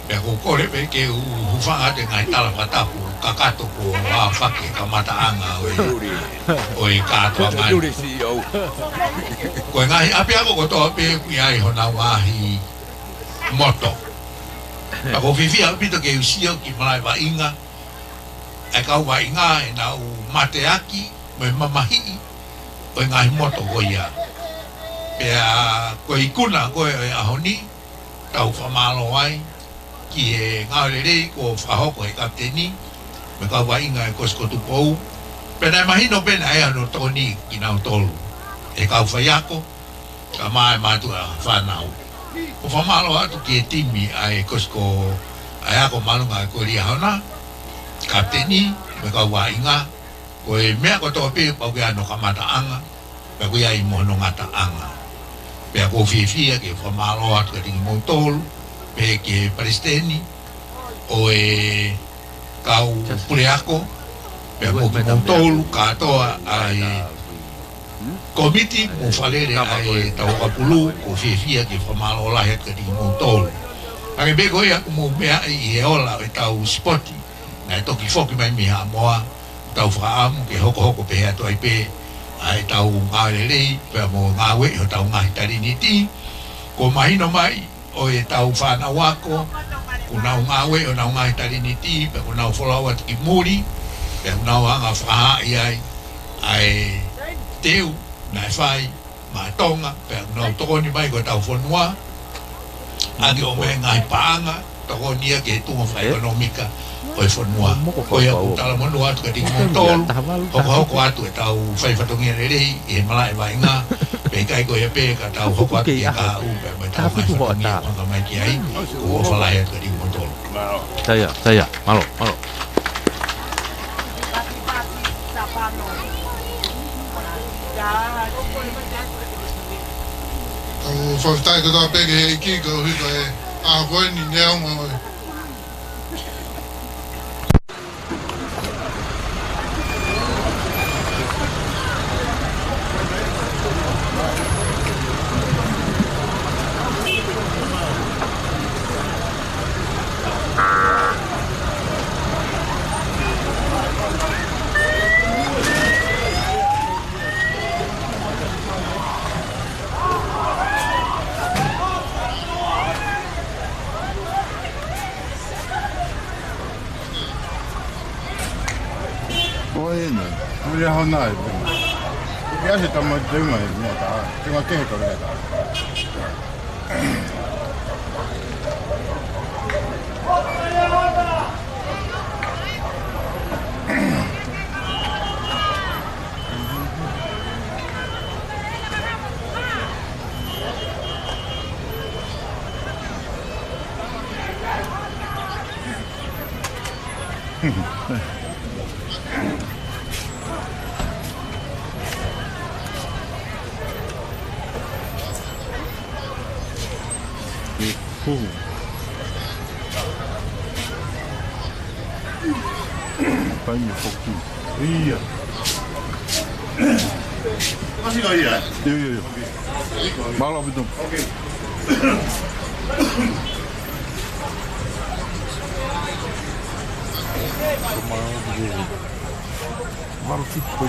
Pea ʻoku ou kole pē ke u hūfanga atu he ngaahi tala fakatapu kakato kuo aofaki he kamataʻanga ʻo e, ʻo e kātoanga ni. Ko e ngaahi ʻapiako kotoa pē ʻoku ʻi ai honau ngaahi moto. Ka ʻoku ou fiefia ʻaupito ke u sio ki he malaʻe vaʻinga ʻa e kau vaʻinga ʻenau mateaki mo e mamahiʻi ʻo e ngaahi moto ko ia. Pea ko e ikuna ko ē ʻo e ʻaho ni, tau fakamālō ai ki he ngāue lelei kuo fakahoko ʻe he kapiteni mo e kau vaʻinga ʻa e Kolisi ko Tupou. Pea naʻe mahino pē naʻe ʻi ai hono tokoni kinautolu, ʻe he kau faiako, kae ʻumaʻā e mātuʻa fānau. ʻOku ou fakamālō atu ki he timi ʻa e Kolisi ko, ʻa e ako māʻolunga ko Liahona, kapiteni mo e kau vaʻinga, ko e meʻa kotoa pē pau ke ʻi ai hono kamataʻanga, pea ʻoku ʻi ai mo hono ngataʻanga. Pea ʻoku ou fiefia ke fakamālō atu kiate kimoutolu, pehē ki he palesiteni ʻo e kau puleako, pea mo kimoutolu kātoa ʻa e kōmiti mo e fale lele ʻa e Tauʻakapulu, ʻoku ou fiefia ke fakamālō lahi atu kiate kimoutolu. Hangē pē ko ia ʻoku mou meaʻi ʻi he ola ʻo ʻetau sipoti, naʻe toki foki mai mei Haʻamoa, tau fakaʻamu ke hokohoko pehē atu ai pē ʻa ʻetau ngāue lelei, pea mo ngāueʻi hotau ngaahi talēniti. Kuo mahino mai ʻoku ʻi ai ʻetau fānau ako, kuo nau ngāueʻi honau ngaahi talēniti, pea kuo nau folau atu ki muli, pea kuo nau hanga ʻo fakahaaʻi ai ʻa e teu naʻe fai maʻa Tonga, pea kuo nau tokoni mai ki hotau fonua, ʻaki ʻo e ngaahi paʻanga, tokoni ia ki he tuʻunga fakaʻekonōmika ʻo e fonua. Ko ia ʻoku talamonū atu kiate kimoutolu, hokohoko atu ʻetau fai fatongia lelei ʻi he malaʻe vaʻinga, pea ʻikai ko ia pē ka tau hoko atu ki he kahaʻu, pea mo ʻetau ngaahi fatongia ʻoku hanga mai ki ai, ʻoku ou ʻofa lahi atu kiate kimoutolu. Taia, taia, mālō, mālō. ʻOku ou fakafetaʻi kotoa pē ki he ʻEiki koeʻuhi ko e ʻaho ko eni neongo e ʻO ena, ʻo ia hona e. Ia se tama te mai, mea tā, te ma kehe tau mea tā. Pai mo foki. Ia. Kasi ngai ia? Io, io, io. Mālō ʻaupito. Mālō ʻaupito.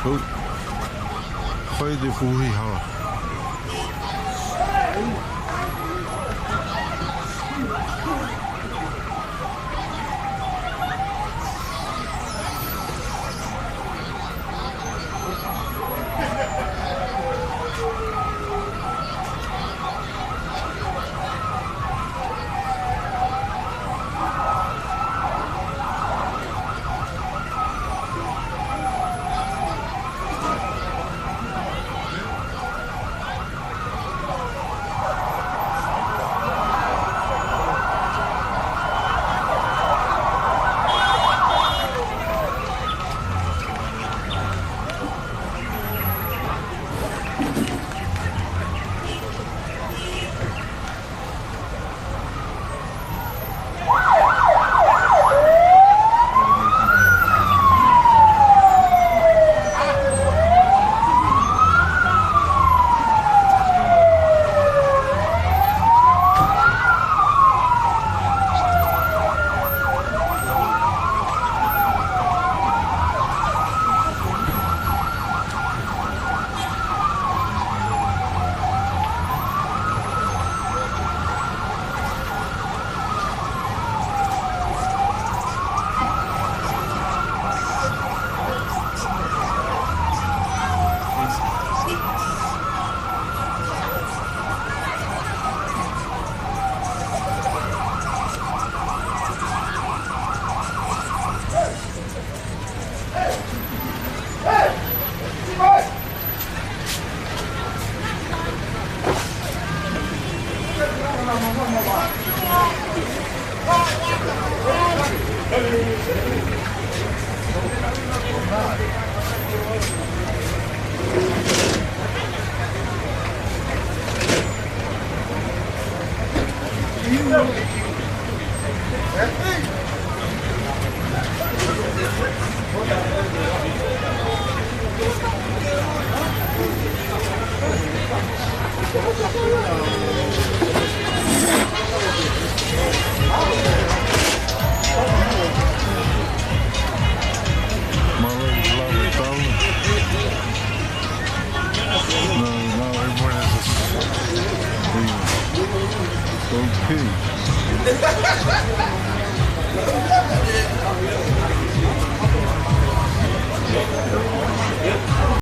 Hoi. Hoi te fuhi hala. Okay.